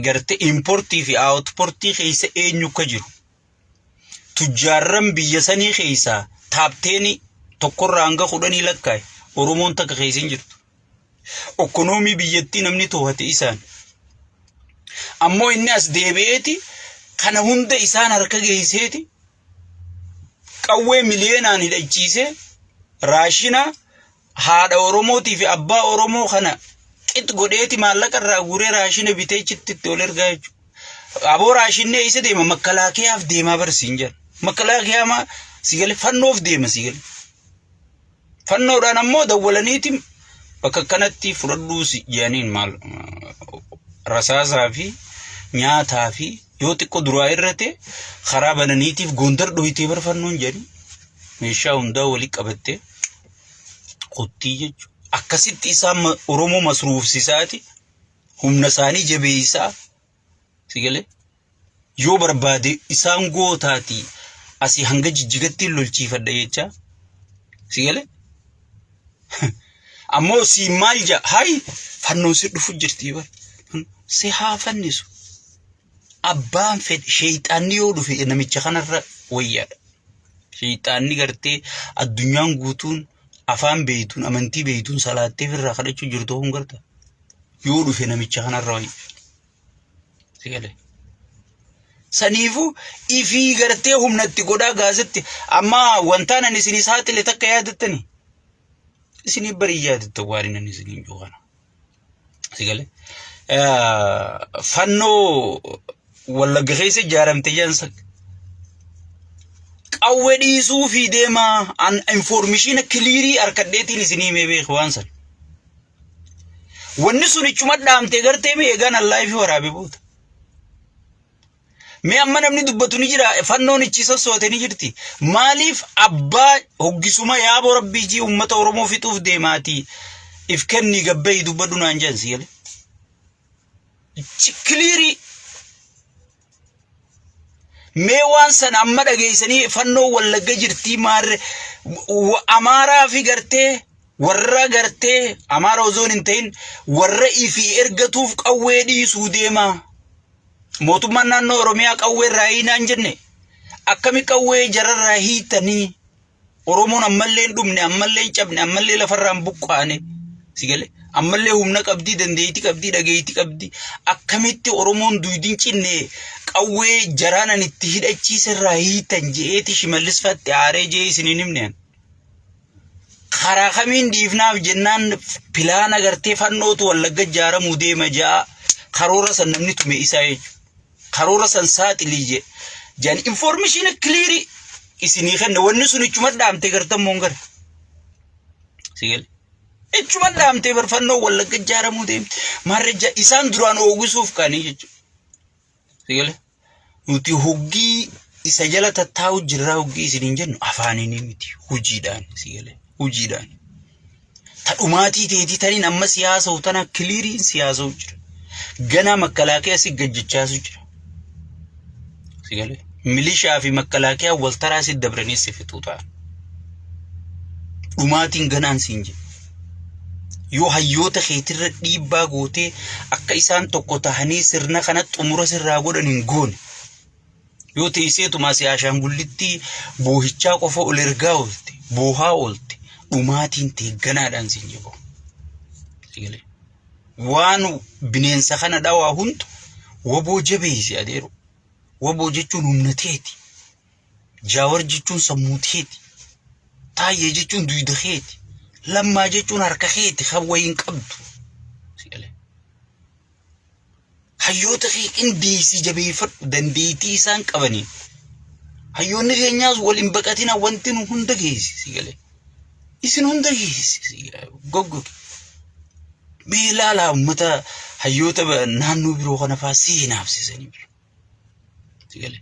Gartee importii fi aawutportii keessa eenyu akka jiru. Tujjaarran biyya sanii keessaa taapteenii tokkorraa hanga kudhanii lakkaa'e Oromoon takka keessa hin jirtu. Okkonoomii biyyattii namni to'ate isaan. Ammoo inni as deebi'eeti kana hunda isaan harka geesseeti qawwee miliyeenaan hidhachiisee raashina haadha Oromootii fi abbaa Oromoo kana qix godheeti maallaqa irraa guuree raashina bitee achitti itti ol ergaa jechuudha. Aboo raashinni eessa deema? Makalaakiyaaf deemaa barsiin jedha. Makalaakiyaa maa si gale fannoof deema si gale. Fannoodhaan ammoo dawwalaniiti bakka kanatti fudhadhuu si jedhaniin maal rasaasaa fi nyaataa fi yoo xiqqoo duraa irrate karaa bananiitiif Gondar dhoyitee bar fannoon jedhanii meeshaa hundaa walii qabattee kottii jechuudha. Akkasitti isaan Oromoo masruufsisaati humna isaanii jabeessaa si galee yoo barbaade isaan gootaati asii hanga jijjigatti lolchiifadha jechaa si galee ammoo siin maal ja'a hay fannoon si dhufu jirti bar si haa fannisu abbaan fedhe sheeyxaanni yoo dhufe namicha kanarra wayyaadha. Sheeyxaanni gartee addunyaan guutuun afaan beeytuun amantii beeytuun salaattee irraa kadhachuu jirtu kun garta yoo dhufe namicha kanarra wayya. Si galee. Saniifuu ifii gartee humna itti godhaa gaazatti amma wantaan ani isinii saaxile takka yaadattani. Isinii barii yaadattan waan inni isiniin jiru kana. Si galee. Fannoo Wallagga keessa ijaaramte jedhan qawwee dhiisuu fi deemaa an informishiina kiliirii harkadheetiin isinii himee beeku waan san. Wanni sun ichuma dhaamtee gartee mee eegaan allaayifii waraabee booda. Mee amma namni dubbatu ni jira fannoon ichi sossoote ni jirti. Maaliif abbaa hoggisuma yaaboo rabbii jii uummata Oromoo fixuuf deemaati if kennii gabbayi dubbadhu naan jedhan si galee. Kiliirii mee waan sana amma dhageessanii fannoo Wallagga jirtii maarre Amaaraa fi gartee Warra gartee Amaara osoo hin ta'in warra ifii ergatuuf qawwee dhiisuu deema. Mootummaan naannoo Oromiyaa qawwee irraa hiinaan jenne akkami qawwee jararraa hiitanii Oromoon ammallee hin dhumne, ammallee hin cabne, ammallee lafarraa hin buqqaane. Si galee? Ammallee humna qabdii, dandeettii qabdii, dhageettii qabdii. Akkamitti Oromoon duydi hin cinne qawwee jaraanan itti hidhachiise irraa hiitan je'eeti Shimallis fatti aaree je'ee isin hin himne. Karaa kamiin dhiifnaaf jennaan pilaana gartee fannootu Wallagga ijaaramuu deema ja'a karoora san namni tume isaa jechuudha. Karoora san saaxilii jee. Jaan information clear isinii kenne wanni sun ichuma dhaamte gartan moon gara. Si gale. Ichuma dhaamte barfannoo Wallagga ijaaramuu deemte. Maarree isaan duraan oogisuuf kaanii jechuudha. Si gale. Nuti hoggii isa jala tattaa'u jirraa hoggii isiniin jennu afaaniin miti hojiidhaan si gale hojiidhaan. Ta dhumaatii teetii taniin amma siyaasa'u tana kiliiriin siyaasa'u jira. Ganaa makkalaakee si gajjachaasu jira. Si gale milishaa fi makkalaakee wal taraa si dabranii si fixuu ta'an. Dhumaatiin ganaan siin jedhe. Yoo hayyoota keetirra dhiibbaa gootee akka isaan tokko tahanii sirna kana xumura sirraa godhan hin goone. Yoo teesseetumaa si ashaangullitti boohichaa qofa ol ergaa oolte, boohaa oolte, dhumaatiin tee ganaadhaan siin jedhu. Waan bineensa kana dhawaa hundu waboo jabeessi adeeru. Waboo jechuun humna teeti. Jaawar jechuun sammuu teeti. Taayyee jechuun duyda keeti. Lammaa jechuun harka keeti kan wayiin qabdu. Hayyoota kee qindeessii jabeeffadhu dandeettii isaan qabaniin. Hayyoonni keenyaas wal hin baqatina wanti nu hunda geessi si galee. Isin hunda geessi si galee goggogi. Mee ilaalaa uummata hayyoota naannoo biroo kana fa'aa si hinaafsisanii bira. Si galee.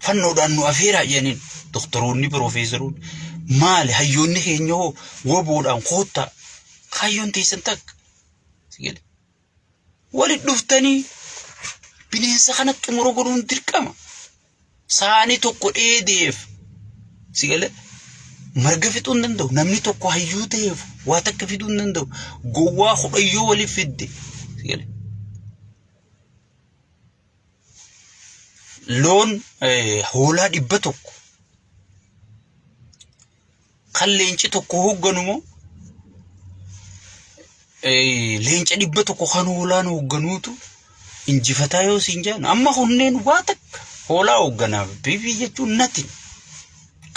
Fannoodhaan nu afeeraa jedhaniin doktoroonni piroofeesaroonni maali hayyoonni keenya hoo woboodhaan koottaa kaayyoon teessan takka. Si galee. Walitti dhuftanii bineensa kana xumura godhuun dirqama. Saani tokko dheedeef si galee marga fixuu hin danda'u. Namni tokko hayyuu ta'eef waa takka fiduu hin danda'u. Gowwaa kudhayyoo waliif fidde si galee. Loon hoolaa 100 kan leenci tokko hoogganu moo leenca 100 kan hoolaan hoogganuutu injifataa yoo siin jedhan amma kunneen waa takka hoolaa hoogganaaf bibii jechuun nothing.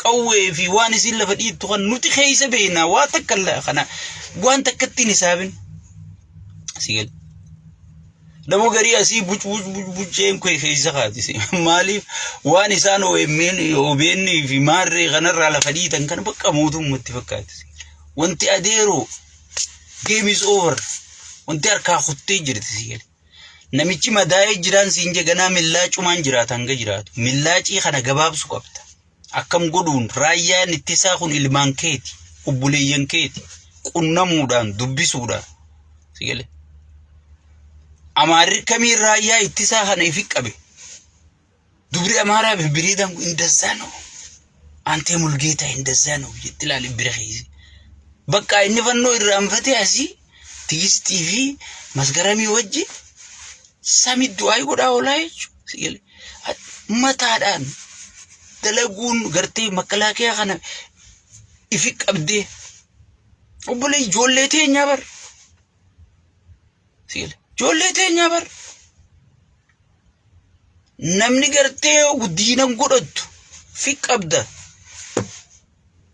Qawwee fi waan isin lafa dhiittu kan nuti keessa beekna waa takka kana waan takka ittiin hisaabin. Si gale. Nama garii asii buc buc buc bucceen kee keessa kaati. Maaliif waan isaan OMN OBN fi maarree kanarraa lafa dhiitan kana bakka mootummatti fakkaati. Wanti adeeroo game is over. Wanti harkaa kuttee jirti si gale. Namichi madaa'ee jiraan siin je ganaa millaacumaan jiraata hanga jiraatu. Millaacii kana gabaabsu qabda. Akkam godhuun raayyaan ittisaa kun ilmaan keeti, obboleeyyan keeti, qunnamuudhaan, dubbisuudhaan. Si galee? Amaarri kamiin raayyaa ittisaa kana ifi qabe? Dubri Amaaraa bibbireedaan kun indazaa ነው. Antee Mulgeetaa indazaa ነው jetti ilaali bira keessa. Bakka inni fannoo irraanfatee asii Tigistii fi Masgaramii wajji sami du'aa godhaa oolaa jechuudha. Mataadhaan dalaguun gartee makalaakiyaa kana ifi qabdee obbolee ijoollee teenyaa bar. Ijoollee teenyaa bar. Namni gartee diina godhattu fi qabda.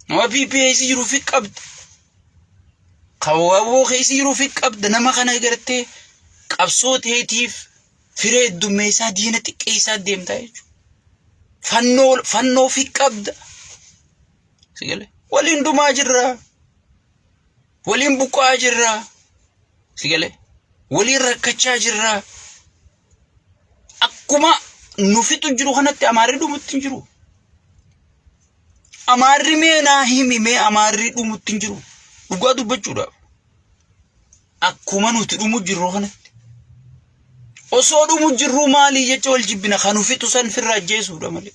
Nama PP keessa jiru fi qabda. Kan waboo keessa jiru fi qabda. Nama kana gartee qabsoo teetiif firee heddummeessaa diina xiqqeessaa deemtaa jechuudha. Fannoo fannoo fi qabda. Waliin dhumaa jirra. Waliin buqqa'aa jirra. Si galee? Waliin rakkachaa jirra. Akkuma nu fixu jiru kanatti amaarri dhumutti hin jiru. Amaarri mee naa himi mee amaarri dhumutti hin jiru. Dhugaa dubbachuudhaaf. Akkuma nuti dhumu jirru kanatti. Osoo dhumu jirru maalii jecha wal jibbina kan nu fixu san firra ajjeesuudha malee.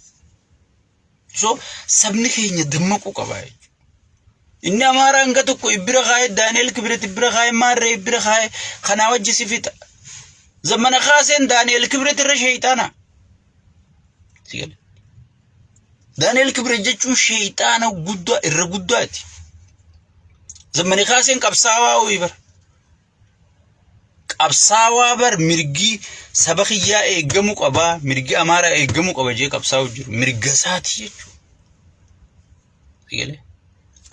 So sabni keenya dammaquu qaba jechuudha. Inni Amaaraa hanga tokko ibbira kaa'ee Daani'el Kibret ibbira kaa'ee Maarree ibbira kaa'ee kanaa wajji si fixa. Zammana kaaseen Daani'el Kibret irra sheeyxaana. Si gale. Daani'el Kibret jechuun sheeyxaana guddaa irra guddaati. Zammana kaaseen qabsaawaa ho'i bara. Qabsaawaa bar mirgi saba kiyyaa eeggamuu qaba, mirgi Amaaraa eeggamuu qaba jee qabsaa'u jiru. Mirga isaati jechuudha. Eegale.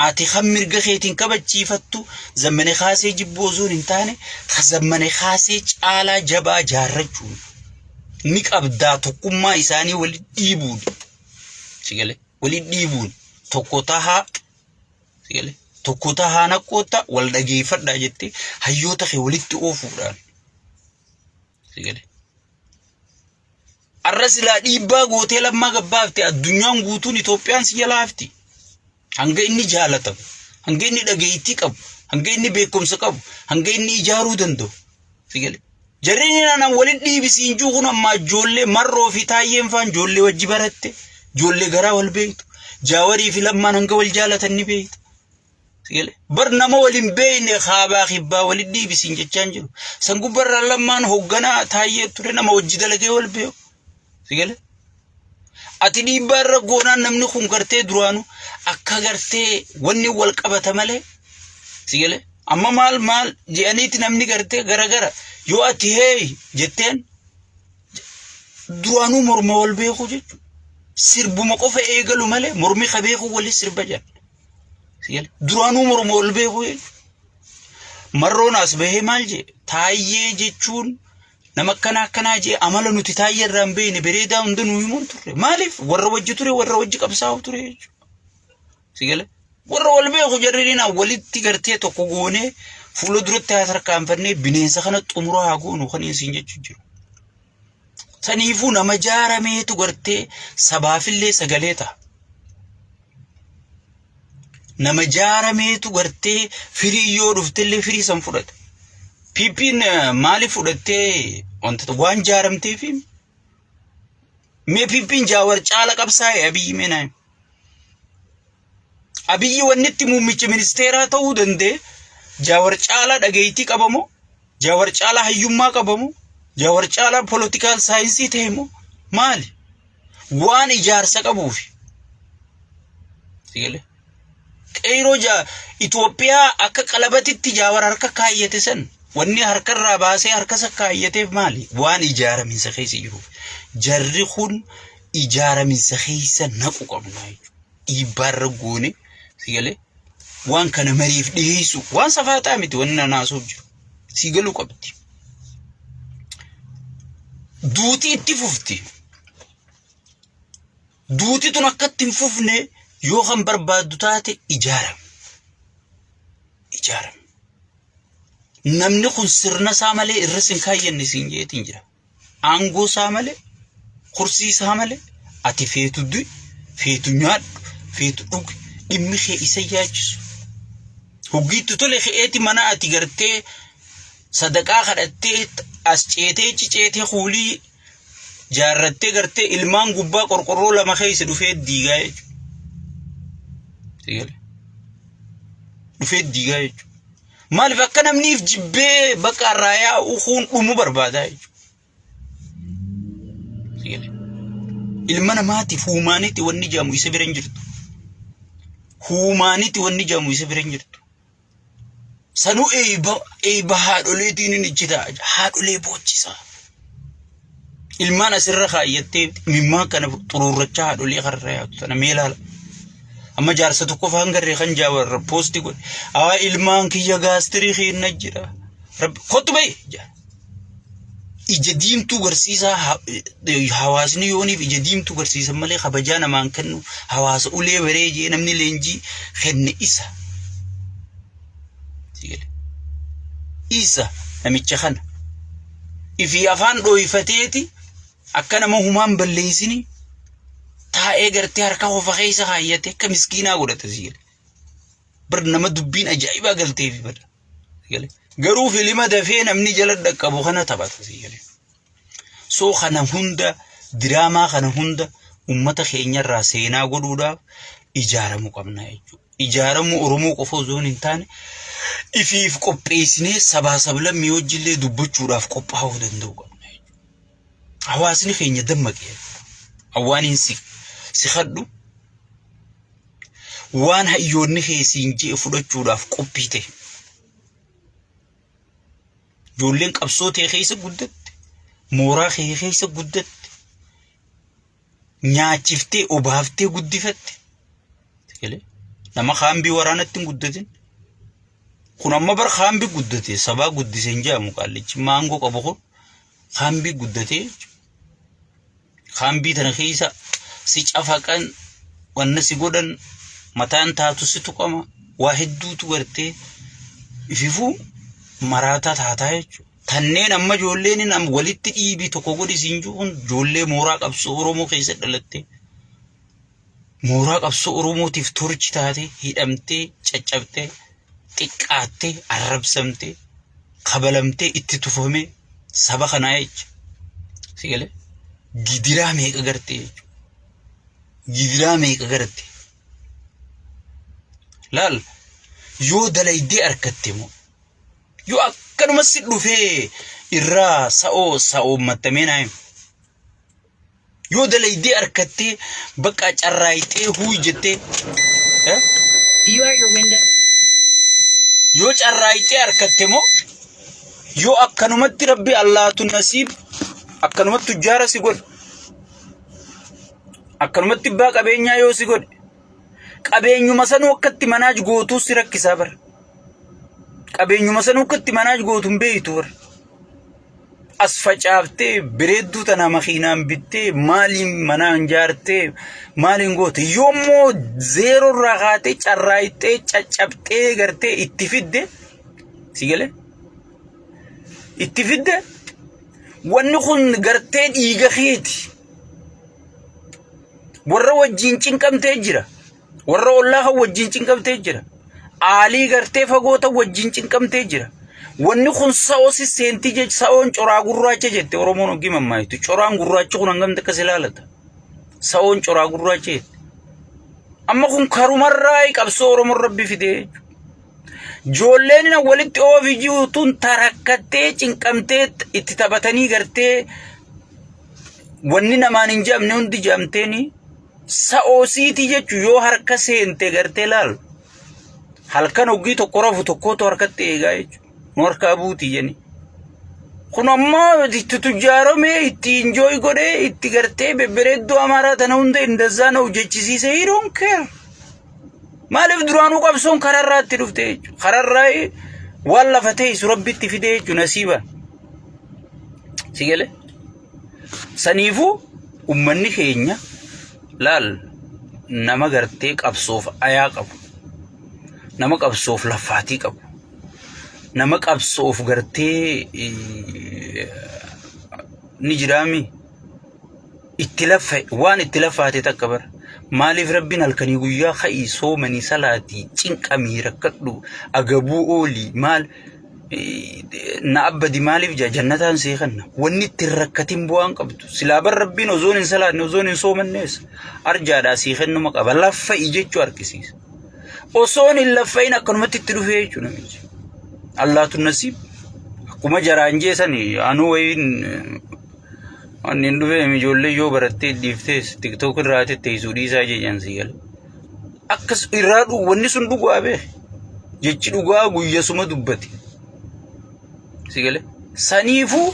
Ati kan mirga keetiin kabachiifattu zammane kaasee jibbuu osoo hin taane ka zammane kaasee caalaa jabaa jaarrachuun ni qabdaa tokkummaa isaanii wali dhiibuun. Sigale wali dhiibuun tokko tahaa Sigale tokko tahaa naqqootta wal dhageeffadhaa jettee hayyoota kee walitti oofuudhaan. Sigale. Arra silaa dhiibbaa gootee lammaa gabbaafte addunyaan guutuun Itoophiyaan si jalaa hafti. Hanga inni jaalatamu, hanga inni dhageettii qabu, hanga inni beekumsa qabu, hanga inni ijaaruu danda'u. Sigale. Jarri inni naan walitti dhiibisiin jiru kun ammaa ijoollee marroo fi taayyeen faan ijoollee wajji baratte, ijoollee garaa wal beektu, jaawarii fi lammaan hanga wal jaalatan ni beektu. Sigale. Bar nama wal hin beekne kaabaa kibbaa walitti dhiibisiin jechaan jiru. San gubbarraa lammaan hoogganaa taayyee ture nama wajji dalagee wal beeku. Sigale. Ati dhiibbaa irra goonaan namni kun gartee duraanu akka gartee wanni wal qabata malee sigale. Amma maal maal jedhaniiti namni gartee gara gara yoo ati heey jetteen duraanuu morma wal beeku jechuudha. Sirbuma qofa eegalu malee mormi ka beeku wali sirba jedhan. Sigale. Duraanuu morma wal beeku jechuudha. Marroon as bahee maal jee taayyee jechuun nama akkanaa akkanaa jee amala nuti taayyee irraa hin beekne bareedaa hunda nuu himuun turre. Maaliif warra wajji ture warra wajji qabsaa'u ture jechuudha. Sigale. Warra wal beeku jarri dhinaa walitti gartee tokko goonee fuula duratti haa tarkaanfannee bineensa kana xumura haa goonu kan isin jechuu jiru. Saniifuu nama jaarameetu gartee sabaafillee sagalee ta'a. Nama jaarameetu gartee firii yoo dhuftellee firii san fudhata. PP'n maaliif fudhattee wanta waan jaaramteefi mee PP'n jaawar caala qabsaa'e Abiyyi mee naa himi. Abiyyi wanni itti muummicha ministeeraa ta'uu danda'e Jaawar caalaa dhageettii qabamoo Jaawar caalaa hayyummaa qabamoo Jaawar caalaa poolitikaal saayinsii ta'e moo maali? Waan ijaarsa qabuufi. Sigalee. Qeyroo Itoophiyaa akka qalabatitti Jaawar harka kaayyate san wanni harkarraa baasee harkasa kaayyateef maali? Waan ijaaraminsa keessa jiruuf. Jarri kun ijaaraminsa keessa naqu qabna jechuudha. Dhiibbaarra goone sigalee waan kana mariif dhiyeessu waan safaaxaa miti wanni nanaasuuf jiru. Sii galuu qabdi. Duuti itti fufti. Duuti tun akka itti hin fufne yoo kan barbaaddu taate ijaarame. Ijaarame. Namni kun sirna isaa malee irra sin kaayyanne siin jeetiin jira. Aangoo isaa malee, kursii isaa malee ati feetu du'i, feetu nyaadhu, feetu dhugi, dhimmi kee isa yaachisu. Hoggiitti tole ka'eeti mana ati gartee sadaqaa kadhattee as ceetee ciceetee kuulii jaarrattee gartee ilmaan gubbaa qorqorroo lama keessa dhufee diigaa jechuudha. Dhufee diigaa jechuudha. Maaliif akka namni if jibbee bakka irraa yaa'u kuun dhumu barbaada jechuudha. Ilma namaatiif huumaanitti wanni jedhamu isa bira hin jirtu. Huumaanitti wanni jedhamu isa bira hin jirtu. Sanuu eeyba eeyba haadholeetiin inni ichi ta'a. Haadholee boochisaa. Ilmaan asirra kaayyattee mimmaa kana xuruurrachaa haadholee karra yaatu tana mee ilaala. Amma jaarsa tokko faan garree kan jaawar poosti godhe. Aa ilmaan kiyya gaastirii keenna jira. Rabbi kottu bahi. Ija diimtuu garsiisaa hawaasni yooniif ija diimtuu garsiisan malee kabajaa namaan kennu hawaasa ulee baree jee namni leenjii kenne isa. Isa namicha kana. Ifii afaan dhooyfateeti akka nama humaan balleessini taa'ee gartee harka qofa keessa kaayyate akka miskiinaa godhata si jedhe. Bar nama dubbiin ajaa'ibaa galteefi bar. Garuu filima dafee namni jala dhaqqabu kana taphata si jedhe. So kana hunda diraamaa kana hunda ummata keenyarraa seenaa godhuudhaaf ijaaramuu qabna jechuudha. Ijaaramuu Oromoo qofa osoo hin taane ifiif qopheessinee sabaa sablammii wajjillee dubbachuudhaaf qophaa'uu danda'u qabna. Hawaasni keenya dammaqee awwaaniin si kadhu waan hayyoonni kee siin je'e fudhachuudhaaf qophii ta'e. Ijoolleen qabsoo ta'e keessa guddatte, mooraa kee keessa guddatte, nyaachiftee obaaftee guddifatte. Galee? Nama kaambii waraanatti hin guddatin. Kun amma bar kaambii guddate sabaa guddise hin jedhamu qaallichi maangoo qabu kun kaambii guddatee jechuudha. Kaambii tana keessa si cafaqan wanna si godhan mataan taatu si tuqama waa hedduutu gartee ififuu maraataa taataa jechuudha. Tanneen amma ijoolleen hin am- walitti dhiibii tokko godhi siin jiru kun ijoollee mooraa qabsoo Oromoo keessa dhalattee mooraa qabsoo Oromootiif torchi taate hidhamtee caccabtee xiqqaattee arrabsamtee kabalamtee itti tufamee saba kanaa jecha. Si galee gidiraa meeqa gartee jechuudha. Gidiraa meeqa garte. Laal yoo dalaydee arkatte moo yoo akkanuma si dhufee irraa sa'oo sa'oo mattamee naa himi. Yoo dalaydee arkattee bakka carraayxee huuy jettee eh? View out your window. Yoo carraayxee arkatte moo yoo akkanumatti rabbi allaatu nasiib akkanumatti tujjaara si godhe akkanumatti abbaa qabeenyaa yoo si godhe qabeenyuma sanuu akkatti manaaj gootuu si rakkisaa bara. Qabeenyuma sanuu akkatti manaaj gootu hin beektu bara. As facaaftee bireedduu tana makiinaan bittee maaliin manaan jaartee maaliin goote yoommoo zeeroo irraa kaatee carraayxee caccabxee gartee itti fidde si galee itti fidde wanni kun gartee dhiiga keeti. Warra wajjin cinqamtee jira. Warra ollaa kan wajjin cinqamtee jira. Aalii gartee fagoota wajjin cinqamtee jira. Wanni kun sa'oo si seentii jecha sa'oon coraa gurraacha jette Oromoon hoggii mammaayitu. Coraan gurraachi kun hangam takka si ilaalata. Sa'oon coraa gurraacha jette. Amma kun karumarraa qabsoo Oromoon rabbi fidee jechuudha. Ijoolleen walitti oofi jiru tun tarakkattee cinqamtee itti taphatanii gartee wanni namaan hin jedhamne hundi jedhamteeni sa'oosiitii jechuun yoo harka seente gartee laal halkan hoggii tokko rafu tokkootu harkatti eegaa jechuudha. Nu harkaa buutii jenni. Kun ammoo itti tujjaarame itti enjoy godhee itti gartee bebbereedduu amaaraa tana hunda indazzaa na hojjechisiise he don't care. Maaliif duraanuu qabsoon kararraa itti dhufte jechuudha. Kararraa waan lafa teessu rabbitti fide jechuudha nasiiba. Si galee? Saniifuu ummanni keenya laal nama gartee qabsoof ayaa qabu. Nama qabsoof laffaatii qabu. Nama qabsoof gartee ni jiraami. Itti laffe waan itti laffaate takka bara. Maaliif rabbiin halkanii guyyaa ka'ii soomanii salaatii cinqamii rakkadhu agabuu oolii maal na abbadi maaliif jaa jannataan sii kenna wanni itti hin rakkatin bu'aan qabdu silaa bar rabbiin osoon hin salaanne osoon hin soomannees arjaadhaa sii kennuma qaba laffa'i jechuu argisiisa osoon hin laffa'in akkanumatti itti dhufee jechuu namichi allaatu nasiib akkuma jaraan jeesani anuu wayiin wanni hin dhufee ijoollee yoo barattee dhiiftees tiktook irraa teessuu dhiisaa jedhan sii gala akkas irraa wanni sun dhugaa beek jechi dhugaa guyyasuma dubbate. Si galee? Saniifuu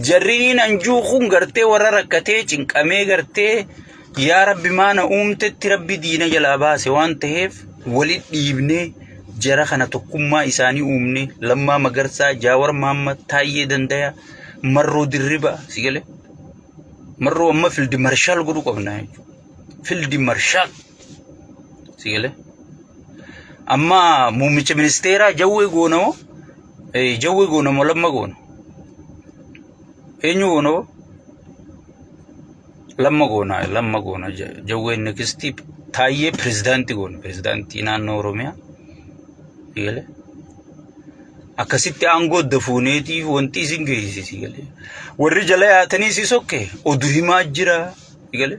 jarriniin anjuu kun gartee warra rakkatee cinqamee gartee yaa rabbi maana uumtetti rabbi diina jalaa baase waan ta'eef wali dhiibnee jara kana tokkummaa isaanii uumne Lammaa Magarsaa, Jaawar Mahammad, Taayyee Dandayaa, Marroo Dirribaa si galee? Marroo amma fildi marshaal godhuu qabna jechuudha. Fildi marshaal si galee? Amma muummicha ministeeraa jawwee goona moo jawwee goona moo lamma goona? Eenyu goona moo? Lamma goona lamma goona jawween nekistii taayyee pirezidaantii goona pirezidaantii naannoo Oromiyaa. Si galee? Akkasitti aangoo dafuuneetiif wanti isin geessisi si galee. Warri jala yaatanii si sokke oduu himaa jira si galee.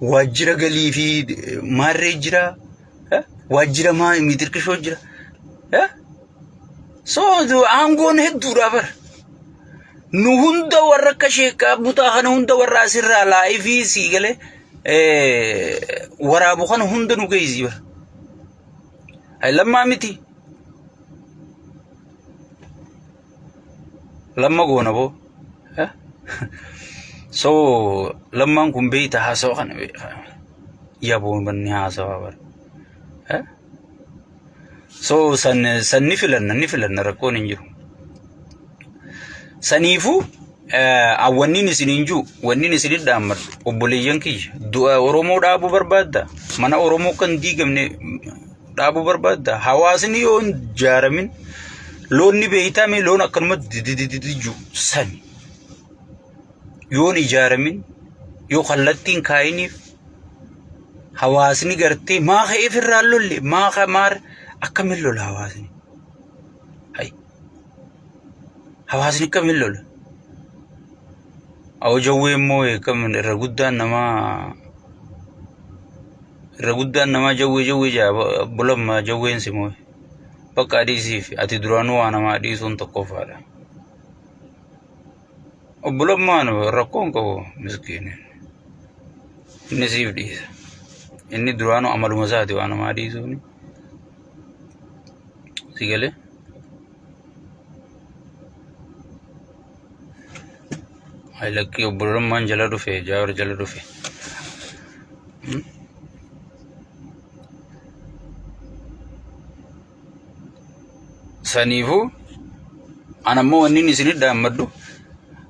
Waajjira galii fi maarree jira. Waajjira maa mitirqishoo jira. Eh? So aangoon hedduudha bara. Nu hunda warra akka sheekaa butaa kana hunda warra asirraa laayifii sii galee waraabu kana hunda nu geessi bara. Ay lammaa miti. Lamma goona boo. Eh? So lammaan kun beeyta haasawa kana beeka. Yaboon banni haasawa bara. Eh? So san san ni filanna ni filanna rakkoon hin jiru. Saniifuu wanniin isin hin jiru wanniin isin dhaammadhu obboleeyyan kiyya du'a Oromoo dhaabuu barbaadda mana Oromoo kan diigamne dhaabuu barbaadda hawaasni yoo hin jaaramin loon ni beeytame loon akkanuma dididididi jiru sani yoon ijaaramin yoo kallattiin kaayiniif hawaasni gartee maa ka'eef irraa lolle maa ka maar akkamiin lola hawaasni hay hawaasni akkamiin lola awoo jawwee immoo akkamiin irra guddaan namaa irra guddaan namaa jawwee jawwee jaa bulamma jawween si moo'e bakka adiisiif ati duraanuu waa namaa dhiisuun tokkoffaadha. Obbo Lammaan rakkoo hin qabu miskiin. Inni siif dhiisa. Inni duraanuu amaluma isaati waan namaa dhiisuuni. Si galee? Ay lakkii obbo Lammaan jala dhufe Jaawar jala dhufe. Saniifuu an ammoo wannin isin dhaammadhu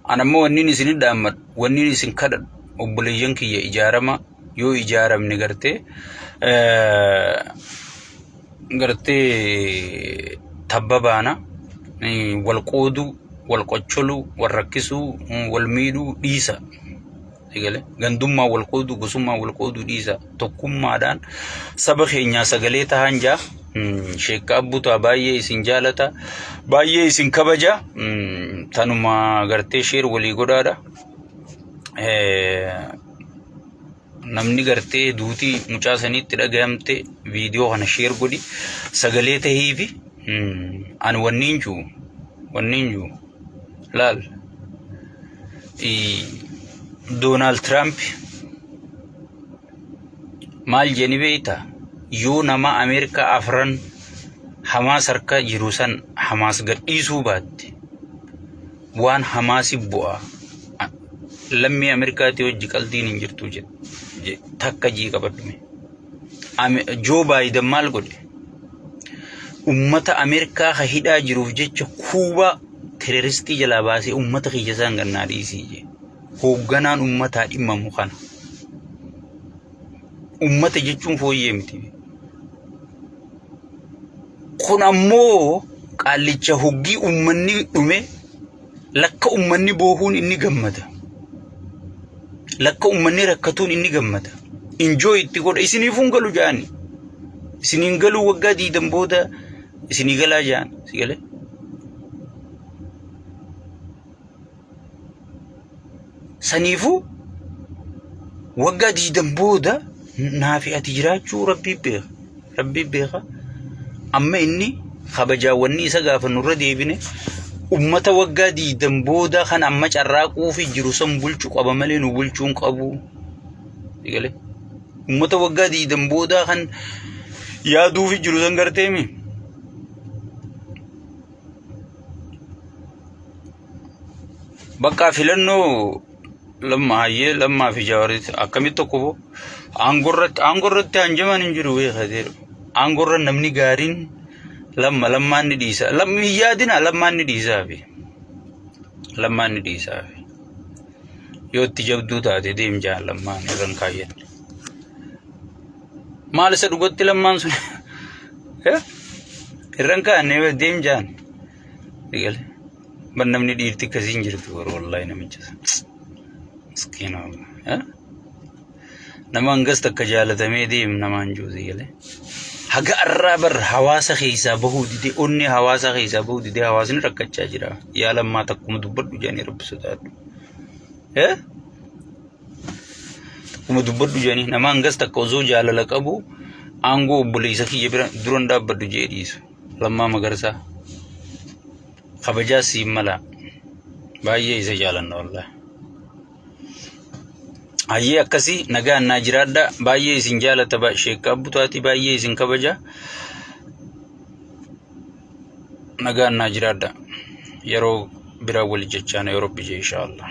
an ammoo wannin isin dhaammadhu wannin isin kadhadhu obboleeyyan kiyya ijaarama yoo ijaaramne gartee gartee tabba baana wal qooduu wal qocholuu wal rakkisuu wal miidhuu dhiisa. Eegale gandummaa wal qooduu gosummaa wal qooduu dhiisa tokkummaadhaan saba keenyaa sagalee tahaan jaa sheekka abbutaa baay'ee isin jaalata baay'ee isin kabaja tanuma gartee sheer walii godhaadha. Namni gartee duutii mucaa saniitti dhagayamte viidiyoo kana sheer godhi sagalee tahiifi ani wanniin jiru wanniin jiru laal. Doonaald Tiraamp maal jedhani beektaa? Yoo nama Ameerikaa afran Hamaas harka jiru san Hamaas gadhiisuu baatte waan Hamaasi bu'a lammii Ameerikaatii hojii qaldiin hin jirtu jedhe takka jii qabadhume. Joo Baayiden maal godhe? Ummata Ameerikaa ka hidhaa jiruuf jecha Kuubaa tereristii jalaa baasee ummata kiyya isaan gannaa dhiisii jee. Hoogganaan ummataa dhimmamu kana. Ummata jechuun fooyyee miti. Kun ammoo qaallicha hoggii ummanni dhume lakka ummanni boohuun inni gammada. Lakka ummanni rakkatuun inni gammada. Injoo itti godha isiniifuu hin galu jaani. Isiniin galuu waggaa diidan booda isinii galaa jaan si galee. Saniifuu waggaa diidan booda naafi ati jiraachuu rabbii beeka. Rabbii beeka. Amma inni kabajaawwanni isa gaafa nurra deebine ummata waggaa diidan booda kan amma carraaquufi jiru san bulchu qaba malee nu bulchuu hin qabu. Si galee. Ummata waggaa diidan booda kan yaaduufi jiru san garteemi. Bakka filannoo lamma hayyee lammaa fi jawaaritti akkamitti tokko boo aangorratti aangorratti hanjamaan hin jiru beekateedha. Aangorra namni gaariin lamma lammaan ni dhiisa. Lammi hin yaadina lammaan ni dhiisaafi. Lammaan ni dhiisaafi. Yoo itti jabduu taate deem jaan lammaan irra hin kaayyanne. Maal isa dhugatti lammaan sun irra hin kaa'anne deem jaan. Eegale. Ban namni dhiirti akkasii hin jirtu garuu wallaahi namicha sana. Miskiina wallaahi. Nama hangas takka jaalatamee deem namaan jiru eegale. Haga arraa bar hawaasa keessaa bahuu didee onnee hawaasa keessaa bahuu didee hawaasni rakkachaa jira. Yaa lammaa takkuma dubbadhu jedhanii rabbi sodaadhu. Takkuma dubbadhu jedhanii nama hangas takka osoo jaalala qabu Aangoo obboleessa kiyya bira duran dhaabbadhu jee dhiisu. Lammaa Magarsaa. Kabajaa siin mala. Baay'ee isa jaalanna wallaahi. Hayyee akkasii nagaan naa jiraadha. Baay'ee isin jaalata sheekkaa butaatii baay'ee isin kabaja. Nagaan naa jiraadha. Yeroo biraa wal jechaana yoo rabbi jee inshaallah.